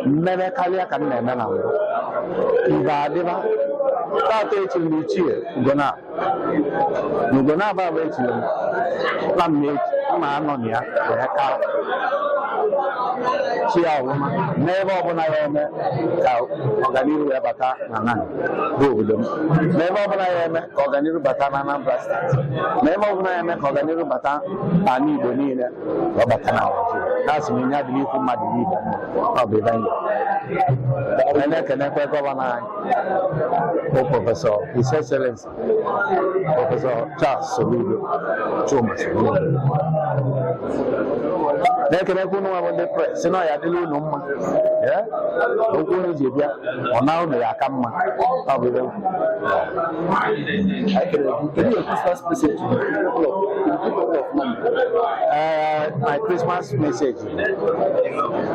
mmeme karịa ka m na-eme na mbụ. Mgbe adịba tata echiri m ichie Ugonna na Ugonna bụ echiri m na m na-echi m na-anọ na ya wee kaa chi ya ọbụma n'ebe ọbụla ya eme ka ọganihu wee bata na Nani bụ obodo m, n'ebe ọbụla ya eme ka ọganihu bata na Anambra Steeti, n'ebe ọbụla ya eme ka ọganihu bata n'ala Igbo niile, ka ọ bata na Naịjirịa. Na-asị m ya dị n'ikwu mmadụ n'ibe mma, ọ bụ ebe anyị nọ. Na-ekenekwe gọvanọ anyị bụ Prọfesọ His Excellency Prọfesọ Charles Soludo, Chuma Soludo. Na-ekenekwa unu nwa bụ ndị pres, si na ọ ya adịla unu mma. Ee, okwu unu ji bịa ọ na unu ya aka mma, ọ bụ ebe m kwuru. Anyị kelere gị. Kedu your Christmas message to the people of Nani? My Christmas message: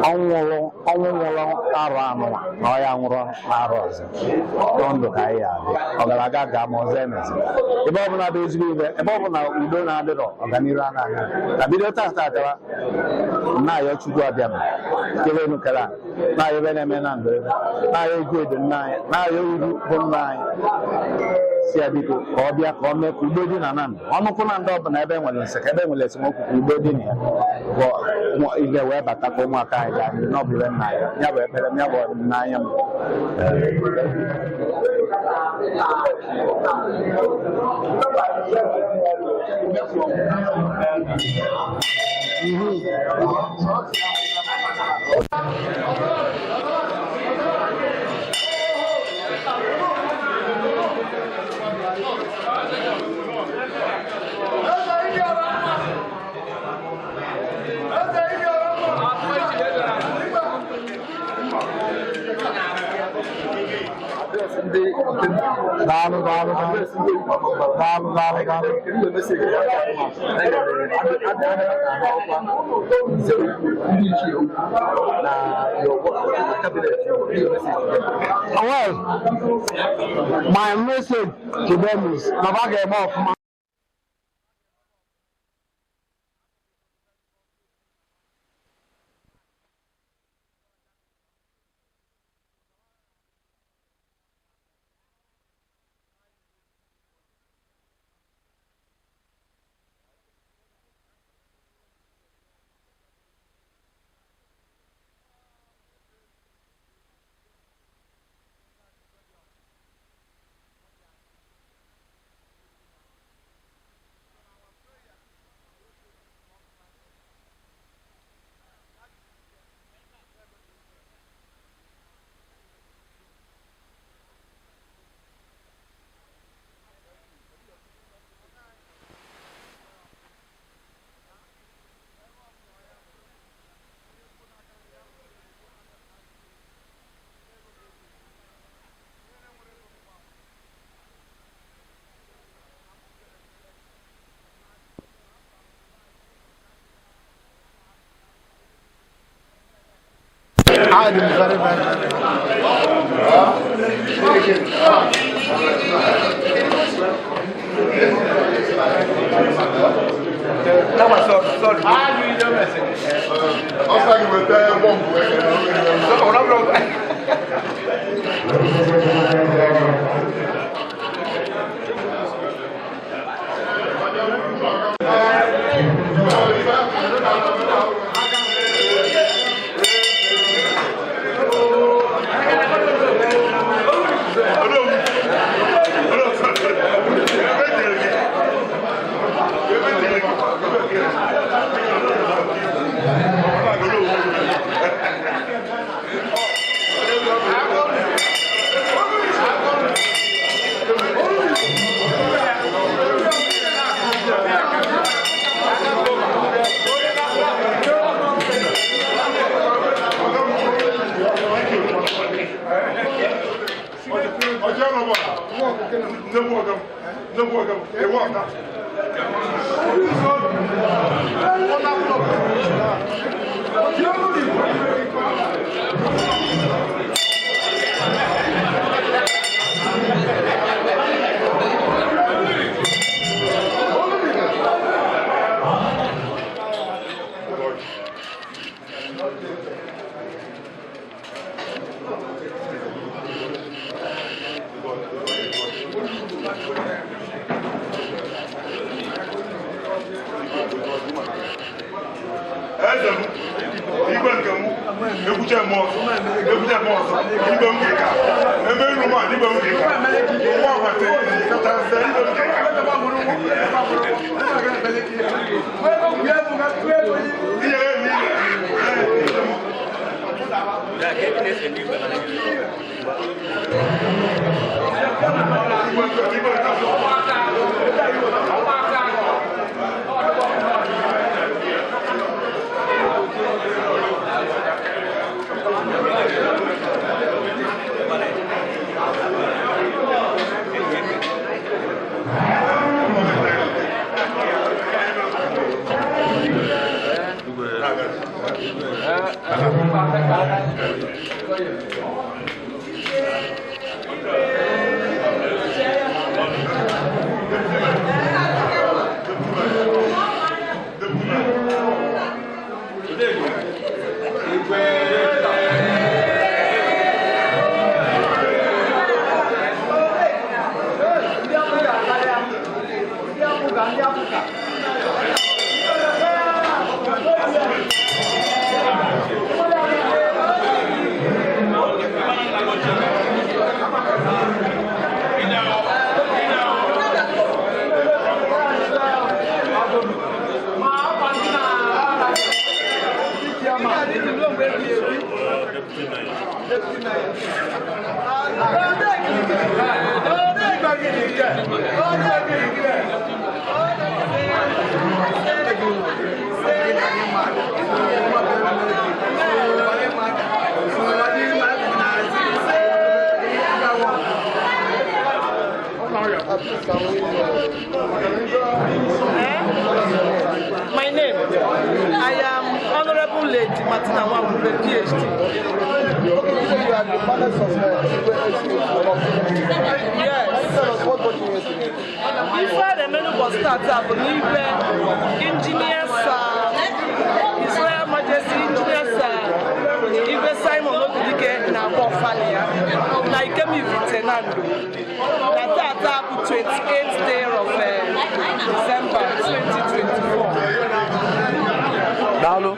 ọnwụ nwụrụ arụ anụnwa na ọ ya nwụrụ n'arụ ọzọ ndụ ndụ ka anyị ya adị ọgaraga ga ma ọzọ emezi ebe ọbụla bụ ezigbo ibe, ebe ọbụla udo na-adịrọ, ọganiru anaghị na bido tata gawa. Na-ayọ Chukwu abịa m kelenu kere a na-ayọ ebe na-eme na ndụ, ebe na-ayọ egwu edo nna anyị, na-ayọ uru bụ nna anyị, si ya biko ka ọ bịa ka ọ mee ka udo dị na Nando ọnụkwụ na ndị ọbụla ebe nwere nsị ka ebe nwere esemokwu, ka udo dị na ya, ka ihe wee bata, ka ụmụaka anyị gaa n'ihu n'ọbụla nna ya. Ya bụ ekpere m, ya bụ ọdịnaya m. Ndị Daalụ, daalụ, daalụ, daalụ, daalụ, daalụ. Kedu your message ya nze ukwu, ndị ichie ukwu na your na cabinet? Kedu your message to them? Well, my message to them is na ba ga-eme ọfụma. I am very, very happy. Eze m, igwe nke m, ekwuche m ọzọ, ekwuche m ọzọ, igwe m ka ebe iru m a, igwe m ka ụwa ọgbata kacha nse, igwe m ka ihe niile. Igwe nke My name, I am Honorable Lady Martina Nwawube, PhD. Yes. Ife a na-eme n'ụbọchị tata bụ n'igwe Engineer Sir, His Royal Majesty Engineer Sir Igwe Simon Obidike na-agba ọfala ya na Ikemifite Nando. Na tata bụ 28th day of December 2024. Daalụ.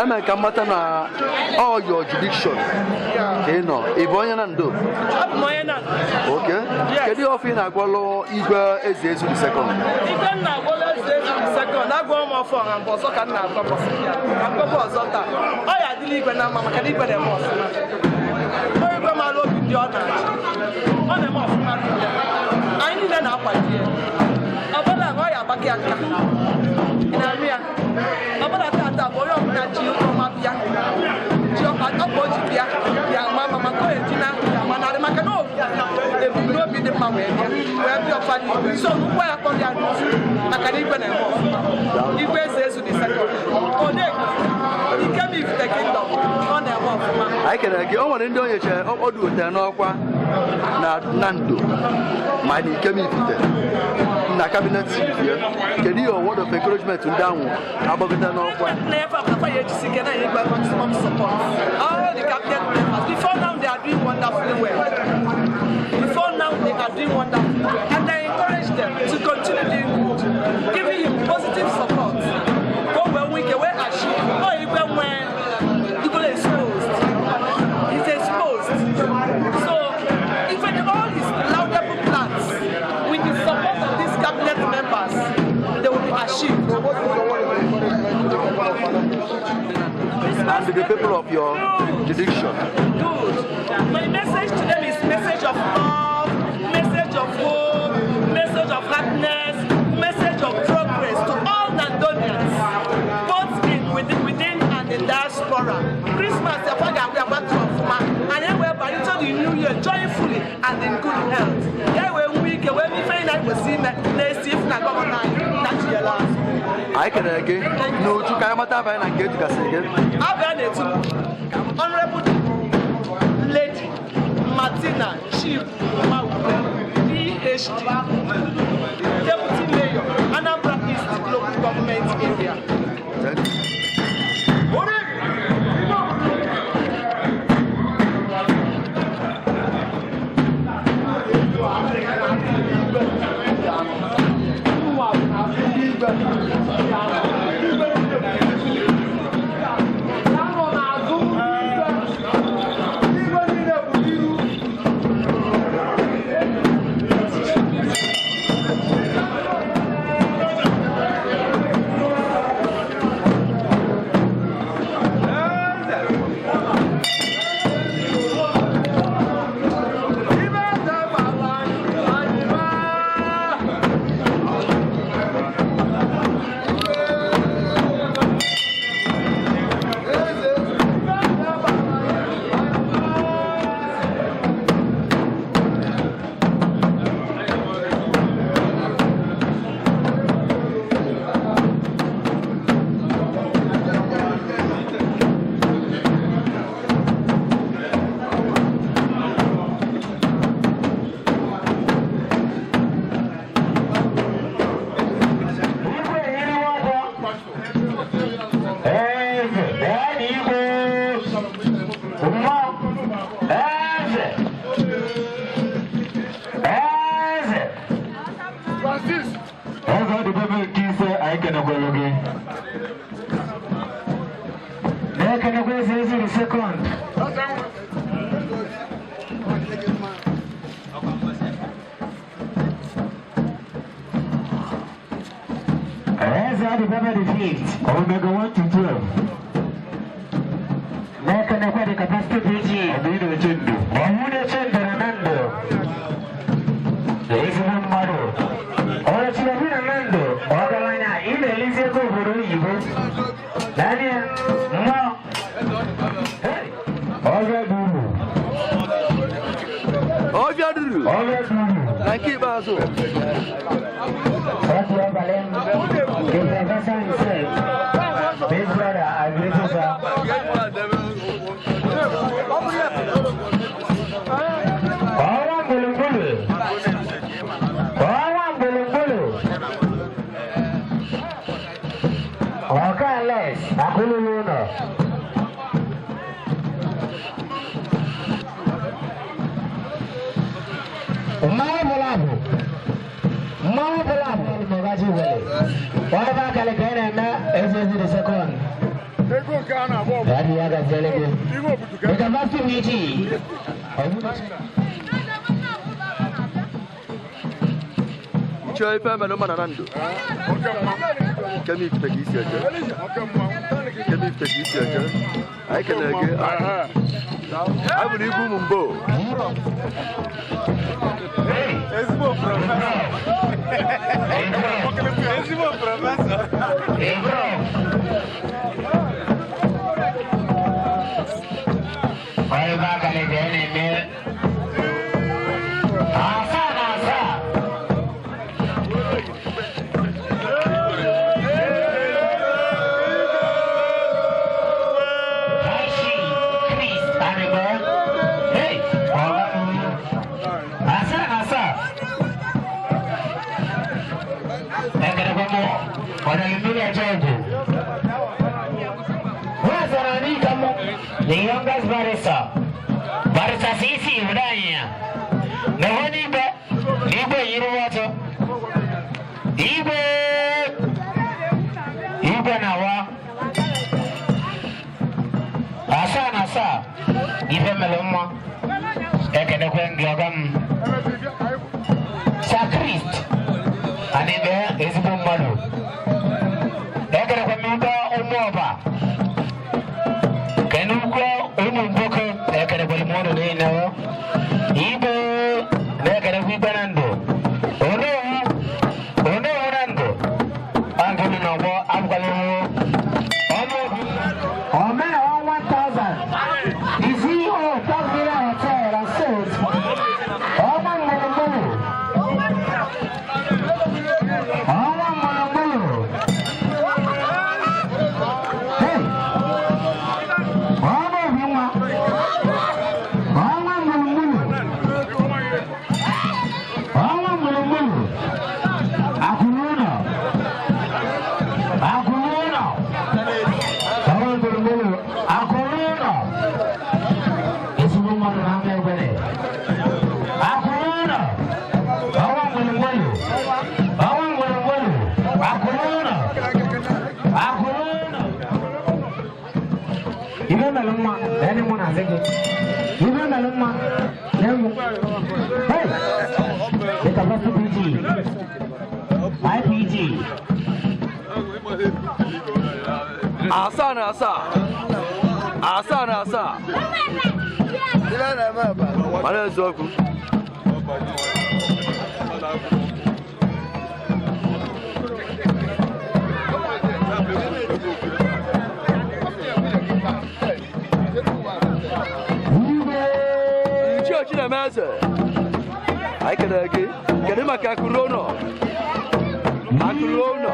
Eme ka mmata na all your jurisdiction ka ị nọ. Ị bụ onye na Ndo? Abụ m onye na Okay. Yes. Kedu ihe ọfụ ị na-agwalụ igwe Eze Ezu the second? Igwe m na-agwala Eze Ezu the second, agwọ m ọfọ ha mgbe ọzọ ka m na-agwa mbọsị ya agwọkwa ọzọ taa. Ọ ya adịla igwe na mma maka na igwe na-eme ọfụma. Ọ igwe mara obi ndị ọ na-achị. Ọ na-eme ọfụma rinne. Anyị niile na-akwado ya. Ọbụla ọ ya agbake ya nka. Ị na-anụ ya? Ọbụla tata bụ onye ọbụla ji ọma bịa. Ji ọkpa ọkpa o ji bịa ya ama ama maka o eji na ya amanarị maka na ebumnobi dị mma wee bịa wee bịa ọfa n'igwe. So ngwa ya kpọrọ ya n'uzu maka na igwe na-eme ọfụma. Igwe Eze Ezu the second. Odegwu Ikemifite Kingdom, ọ na-eme ọfụma. Anyị kelere gị. O nwere ndị onye chere ọ dugotere n'ọkwa na Nando ma na Ikemifite na cabinet ya. Kedu ihe word of encouragement ndị ahụ agbagota n'ọkwa? Na-efe papa ya ejisi ike na igwe maximum support. All the cabinet members, before now they are doing wonderfully well. Before now they are doing wonderfully well. And I encourage them to continue doing good, giving him positive support. Go where we can, where achieve, or even when people are exposed. He's exposed. So even all his laudable plans, with the support of these cabinet members, they will be achieved. And to the people of your jurisdiction. Good. My message to them is message of love, message of hope, message of happiness, message of progress to all Nandonians, both in within and in diaspora. Christmas, the fact that we are back to Ofuma, and then we are back into the new year joyfully and in good health. That way we can when we find out we see next if na governor that year last. Anyị kelere gị n'uju ka anyị mata abanye na nke etugasịrị gị. Abịa na-etu Honorable Lady Martina Chief Nwawuwe, PhD, Deputy Mayor, Anambra East Local Government Area. Thank you. Omega 1 to 12. N'ekenekwe the capacity PG. Ọbụna Chendu. Ọbụna Chendu na Nando. Ezigbo mmadụ. Ọrịchiri ọbụna Nando. Ọgaranya ị na-elezi ego obodo oyibo. Daniel, mmụọ. Ọbịa duru. Ọbịa duru. Ọbịa duru. Na nke ikpeazụ. Ọtụ abalị m. The professor himself. Big brother, I greet you, sir. Ọwa mgburugburu. Ọwa mgburugburu. Ọka Alex, akụlụlụ ụlọ. Mmanwụ bụla bụ. Mmanwụ bụla bụ. Mọgaji wele. Wọ́n bá kalẹ̀ kẹ́ ẹ̀ na eze ezi the second. Yàrá ìyá ka jẹ́lẹ̀ bí. Ìkà bá fi méjì. Chọọ ife mere mma na ndụ. Kemi ifite ka isi eje. Kemi ifite ka isi eje. Anyị kelere gị. Anyị bụrụ igwe ụmụ mbo. Ezigbo prọfesọ. Ezigbo prọfesọ. Wọ́n bá kalẹ̀ kẹ́ ẹ̀ na asa na asa. Hashi Chris Anibo. Hey, ọ̀gá mi. Asa na asa. Ẹ̀kẹ́rẹ́ fún mọ́, ọ̀nà ìmílẹ̀ ẹ̀jẹ̀ ògùn. Wọ́n sọ̀rọ̀ ní ìkàmú. The youngest barrister. Barrister Sisi Udanya. Na wani igwe n'igwe yiri ọtọ. Igwe igwe na-awa. Asaa na asaa. Ife mere mma. Ekenekwe gị ọga m. Sakrist. Anyị bụ ezigbo mmadụ. Ekenekwe m igwe ụmụ ọba. Kenukwe ụmụ nwoke ekenekwere m ụnụ niile. Igwe na-ekenekwa igwe na ndụ. Onowu onowu na ndụ. Ọnkịnụ n'ọgbọ abụkwala ihu. Ọnụobi. Omee 1000. The CEO of Park Villa Hotel and Suites. Ọnwa mgburugburu. Ọnwa mgburugburu. Melụ mma, na mụ na-asị gị. Igwe melụ mma, na egwu. Hey! The capacity PG. IPG. 7 na 7. 77. Mana eziokwu. Ichie Chinemeze, anyị kelere gị. Kedu maka akụrụ ụlọ? Akụrụ ụlọ.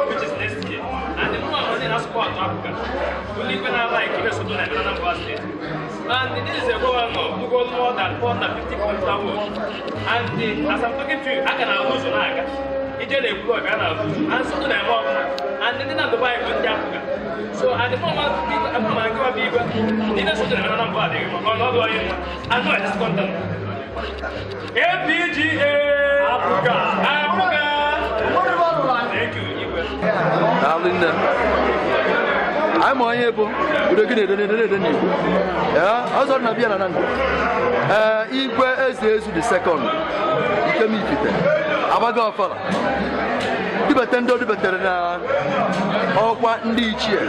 Which is next year. And the more money has squad to Africa. Only when I like it, so don't Anambra State. And this is a governor who goes more than 450 kilometers road. And as I'm talking to you, I can lose on Aga. Ije na-ekwu ọbịa na azụ and so na-eme ọbụla and ndị na Dubai bụ ndị Afrịka, so and the former nke bụ igwe ndị na-eso na Anambra adịghị maka ọnọdụ onye nwa anụ a discontent. APGA Africa, Africa. Thank you, Igwe. Daalụ, nne. Anyị ma onye bụ udo gị na-ede na-ede na-ede n'Igbo. Ee, ọzọ na bịa na ndụ. Ee, Igwe Eze Ezu the Second, Ikem Ifite, agbago ọfala. Dibete ndị o dubetere na ọkwa ndị ichie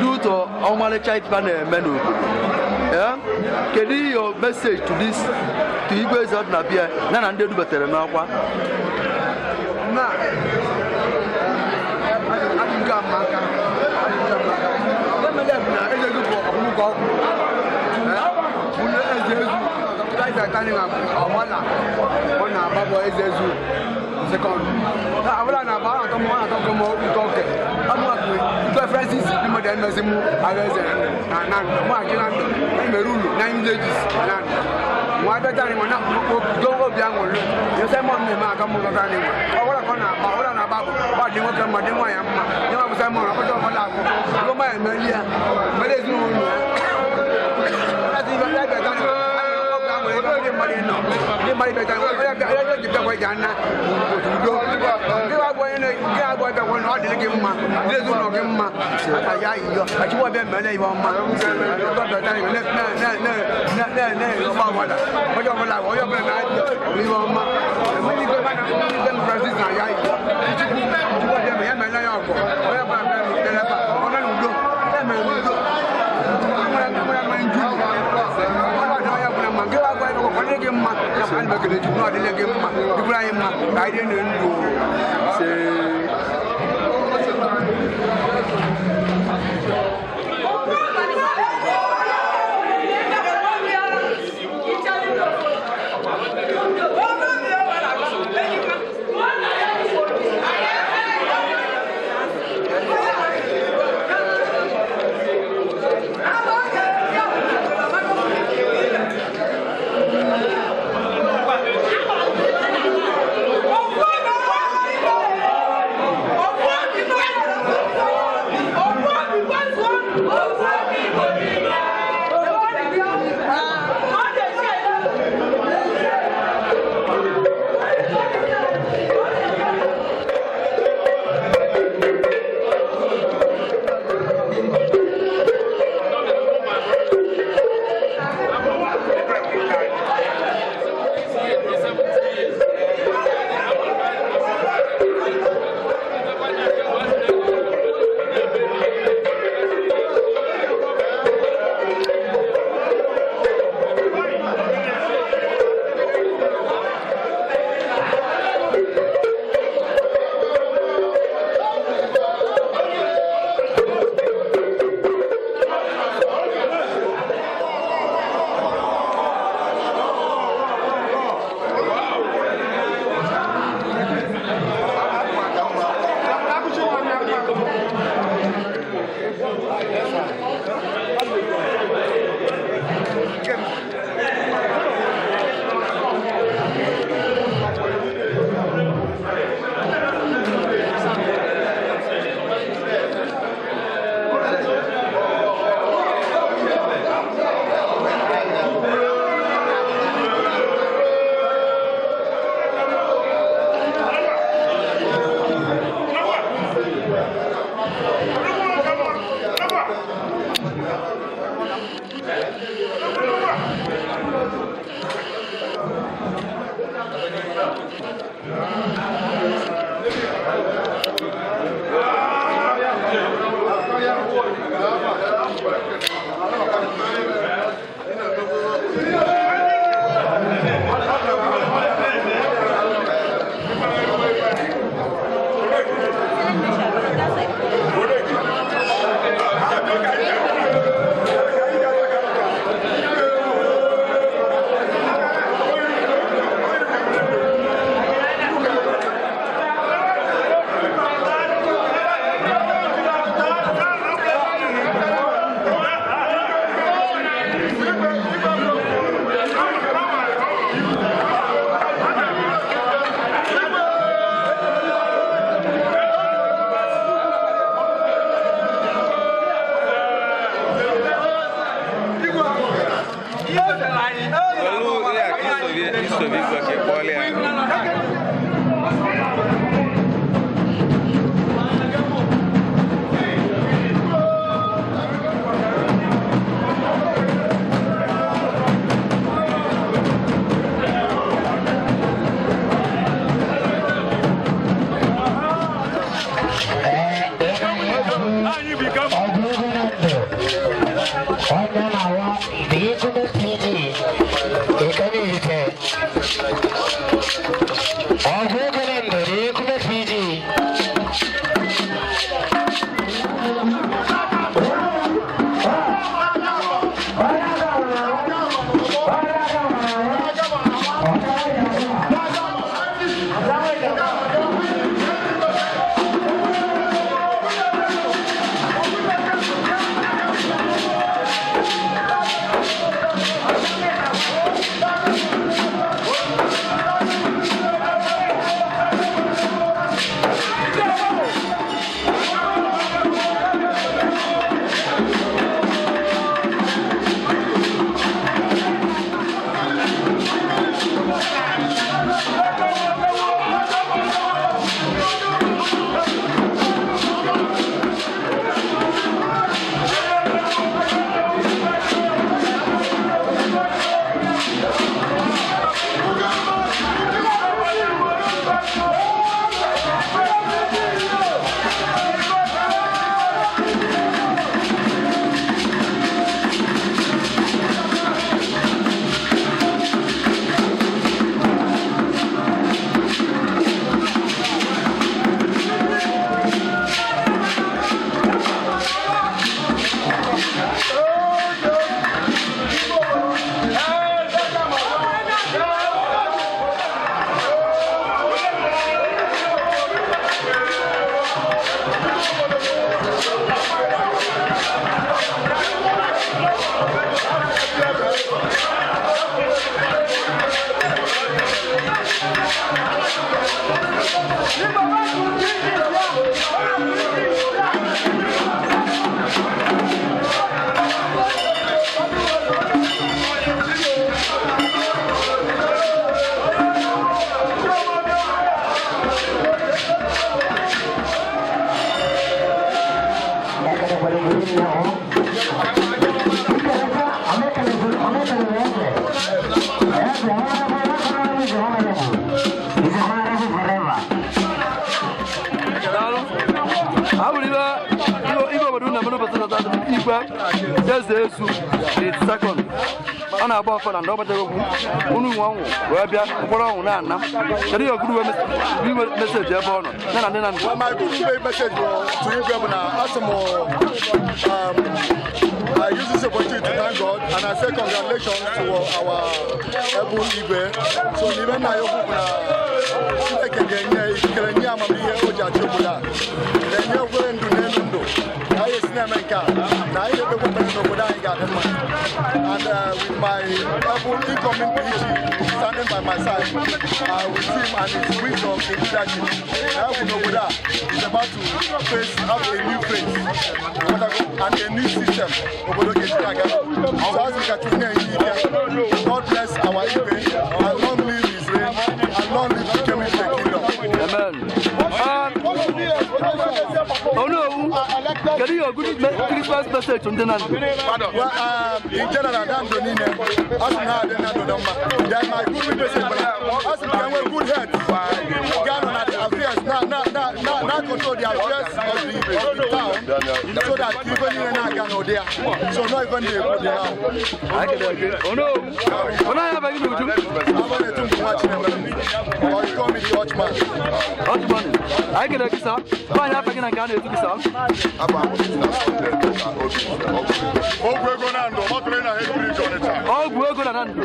dị ụtọ, ọmalịcha ife a na-eme n'obodo. Ee, kedu your message to this, to Igwe Eze Ọdịnabịa na na ndị edubetere n'ọkwa? Na adịghị ama aka, adịghị ama aka. Emele bụ na eze gị bụ ọmụgwọ ọgwụ bụ na eze ezu taita tani na ọmọla ọ na-agba bụ eze ezu second awụla na-agba ọ na-atọ m, ọ na-atọ m ụtọ oke ọmụ Igwe Francis dị mmadụ emezi mụ agha eze na na ndụ mụ achị na ndụ emere ulu na villages na ndụ nwa abịa tani nwa na udo obi aṅụrị ya. Simon na-eme aka mụ gọta nwa ọwụla ka ọ na-agba, ọwụla na-agba bụ ọ dị nwoke mma, dị nwaanyị mma. Nye nwa bụ Simon ọkpọcha ọbụla agwụ ego mma ya emeli ya mere ezinụlọ ya. Ndị mmadụ bịa onye ji bịakwa ji ana udo nke abụ onye nke abụ bịakwa na ọ dịrị gị mma, dị ezinụlọ gị mma aka ya ayịyọ achịkwa ọbịa mmele ihe ọma na-ọgba ọbụla onye ọbụla onye ọbụla na-abịa ihe ọma. Enweghị igwe mana ndị Francis na ya ayịyọ Chukwu Chukwu ọbịa ma ya mere ya ọgọ onye ọbụla bịa n'udo ebe a ọ nọ n'udo ya mere n'udo nwere nju ma nke agwa ịbụ ọ dịrị gị mma ya bụ anyị bekere Chukwu na ọ dịrị gị mma, dịkwara anyị mma ka anyị dị ndụ. Ise. Ọ na-agba ọfọ na ndị ọgbata okwu unu nwe ọnwụ wee bịa mkpọrọ ọnwụ na-ana. Kedu ihe oguru meseji ebe ọ nọ ya na ndị na ndụ? My good message to Igwe bụ na asị m, I use this opportunity to thank God and I say congratulations to our able Igwe. So n'ime nna ya okwu bụ na Chineke ga-enye ikikere, nye amamihe o ji achị obodo a, na-enye obere ndụ n'elu ndụ na anyị esi na-eme nke a na anyị na-ekpekwa ekpere n'obodo anyị ga-adị mma. And with my able incoming PG standing by my side, with him and his wisdom in leadership, na obodo a is about to face have a new face and a new system obodo ga-eji aga. So as we ka Chukwu na-enye ike, God bless our Igwe and long live his reign and long live the Kemite kingdom. Amen. Onowu, kedu ihe oguru Christmas message ndị na ndụ? Well, in general, na ndụ niile, a sị na adị na ndụ dị mma. Then my good message bụ na a sị ka enwee good health ga-anọ na the affairs na na na na na control the affairs of the town so that ife niile na-aga n'ụdị ya. So no ife ndị ekwu dị ahụ. Ọ naghị abaghị n'uju. Abụ na-etu mgbe nwa Chinemere. Or you call me the watchman. Watchman. Anyị kelere gị sa. Nwaanyị afa gị na nke a na-etu gị sa. Ọgwụ ego na ndụ, ọ tụrụ na head bridge Ọnịcha. Ọgwụ ego na ndụ.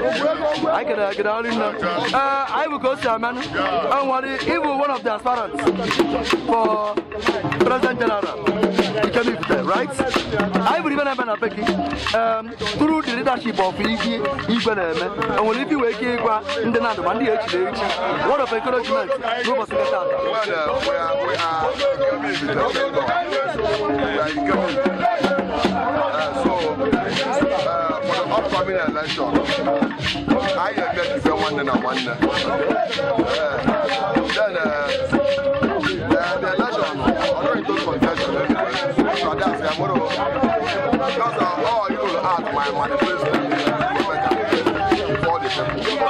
Anyị kelere gị daalụ nne. Ee, anyị bụ ka o si amenụ. Enwere ịbụ one of the aspirants for President General Ikem Ifite, right? Anyị bụrụ ibe na-eme na be gị. Through the leadership of Igwe Igwe na-eme, enwere ife iwe ike ịgwa ndị na ndụ ma ndị echiri echi. Word of encouragement n'ụbọchị nke taata. Well, we are Ikem Ifite. We are Ikem Ifite. So, for the upcoming election, I am met with one and one. Then the election, already took contention anyway. So that's the motto. Because all you will add my manifesto for the people.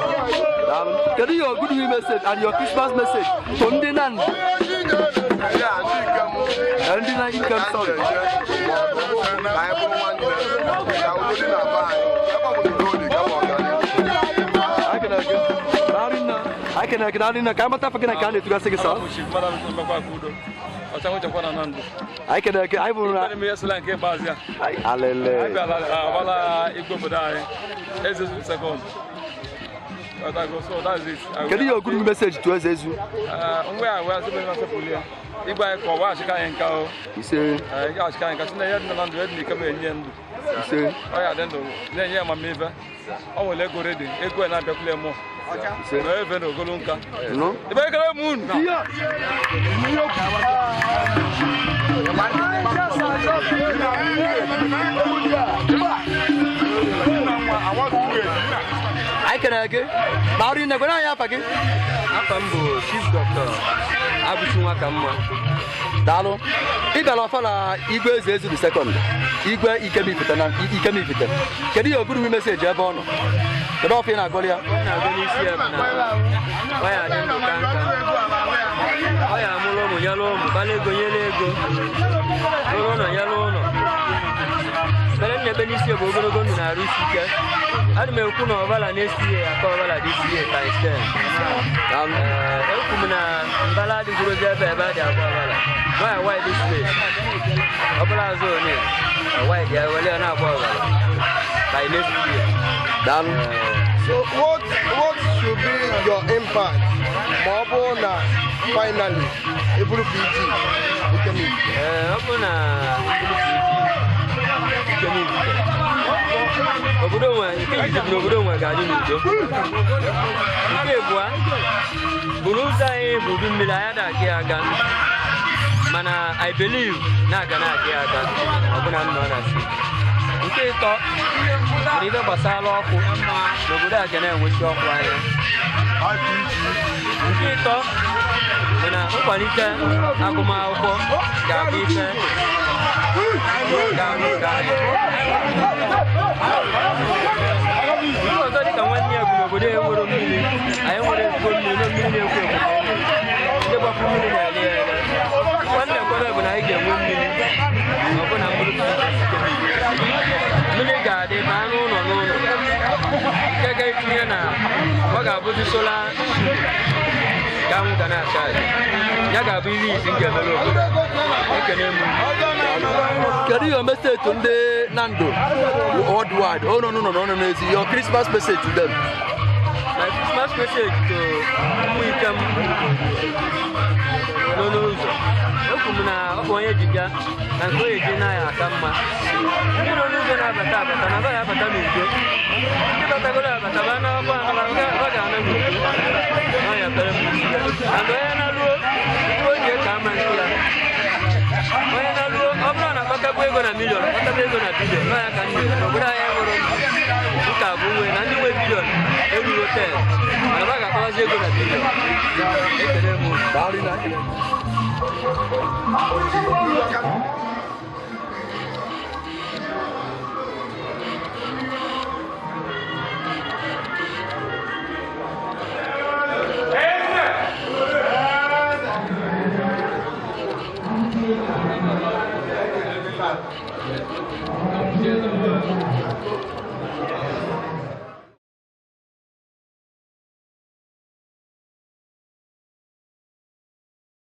Kedu your goodwill message and your Christmas message to ndị na ndụ? Yeah, ndị Ikem. Ndị na Ikem, sorry. Anyị bụrụ nwanne, ka udo dị na be anyị. Ebe ọ bụla udo dị, kama ọganihu. Anyị kelere gị. Daalụ nne. Anyị kelere gị daalụ nne. Ka anyị mata afọ gị na nke a na-etugasị gị sa. Anyị kelere gị. Anyị bụrụ na nke ikpeazụ ya. Alele. Anyị bịara agbala igwe obodo anyị. Eze second. So that's it. Kedu your goodwill message to Eze Ezu? Ngwe a wee asị bụ asepụrụ ya. Igwe anyị ka ọ waghachika anyị nka o. Ise. Ị ga-achịka anyị nka si na ihe dị na ndụ edị n'ike ma enye ndụ. Ise. Ọ ya dị ndụ na-enye ya amamife. Ọ nwere ego redi, ego ya na-abịakwule mụọ. Na eve na ogolo nka. No? Ibe ekele m unu. Anyị kelere gị. Daalụ nne, gwara anyị afa gị. Afa m bụ Chief Doctor Abuchi Nwakamma. Daalụ. Ị bịara ọfala Igwe Eze Ezu the second. Igwe Ikem Ifite na Ikem Ifite. Kedu your goodwill message ebe ọ nọ? Kedu ọfọ ị na-agọrọ ya? Ọ na-agụ n'isi ya bụ na ọ ya adị ndụ ka nka. Ọ ya amụrụ ụmụ nyere ụmụ, kpara ego nyere ego, rụrụ ụlọ nyere ụlọ. Ekpere m na-ekpe n'isi ya bụ ogologo ndụ na-arụ isi ike. Ana m ekwu na ọbala na-esi ihe aka ọbala dị isi ihe times 10. Ekwu m na mbala adịgborozi ebe ebe a dị agba ọbala. Nwaanyị wide space. Ọbụla azụ one, wide ya were ya na-agba ọbala. By next year. Daalụ. So what should be your impact ma ọ bụrụ na finally ị bụrụ PG Ikem Ifite? Ee, ọ bụrụ na ị bụrụ PG Ikem Ifite, obodo nwe nke izizi bụ na obodo nwe ga-adị n'udo. Nke abụọ bụ na ụzọ anyị bụ udu mmiri anyị ada-aga ya aga, mana I believe na-aga na-aga ya aga ọbụna nọ na si. Nke ịtọ bụ ife gbasara ọkụ n'obodo a ga na-enwechi ọkụ anya. Nke ịtọ bụ na nkwalite agụmakwụkwọ ga-abụ ife ga-arụ nke anyị. Nke ọzọ dịka nwanne ya bụ n'obodo a enwero mmiri, anyị nwere ezigbo mmiri na mmiri na-ekwo ekwo ndị gbapụ mmiri na-ele ya ele. Nwanne ekwere bụ na anyị ga-enwe mmiri ọbụna mkpụrụ mmiri ga-adị ma anụ ụlọ n'ụlọ nke ga-etinye na ọ ga-abụzi sola ka anwụ ga na-acha aja. Ya ga-abụ ihe izi m ga-emere obodo. Ekene m. Kedu your message to ndị Nando worldwide? Oh no no no no no no. Your Christmas message to them. My Christmas message to ụmụ Ikem nọ n'ụzọ. Ekwu m na ọ bụ onye ji bịa na nke onye ji na ya aka mma. Ndị nọ n'ụzọ na-abata abata na ba abata n'udo. Ndị batagoro abata ba na ọkwa anaba ba ga-ana n'udo. Ọ ya kpere m. And onye na-alụọ oge ka ama nke ya. Onye na-alụọ ọ bụrụ na akpatabụ ego na miliọn, akpatabụ ego na biliọn, ọ ya ka ndị obodo anyị nwere ụka bụ nwe na ndị nwe biliọn erugo 10 mana ba ga-akpabazi ego na biliọn. Ekele m. Thank you.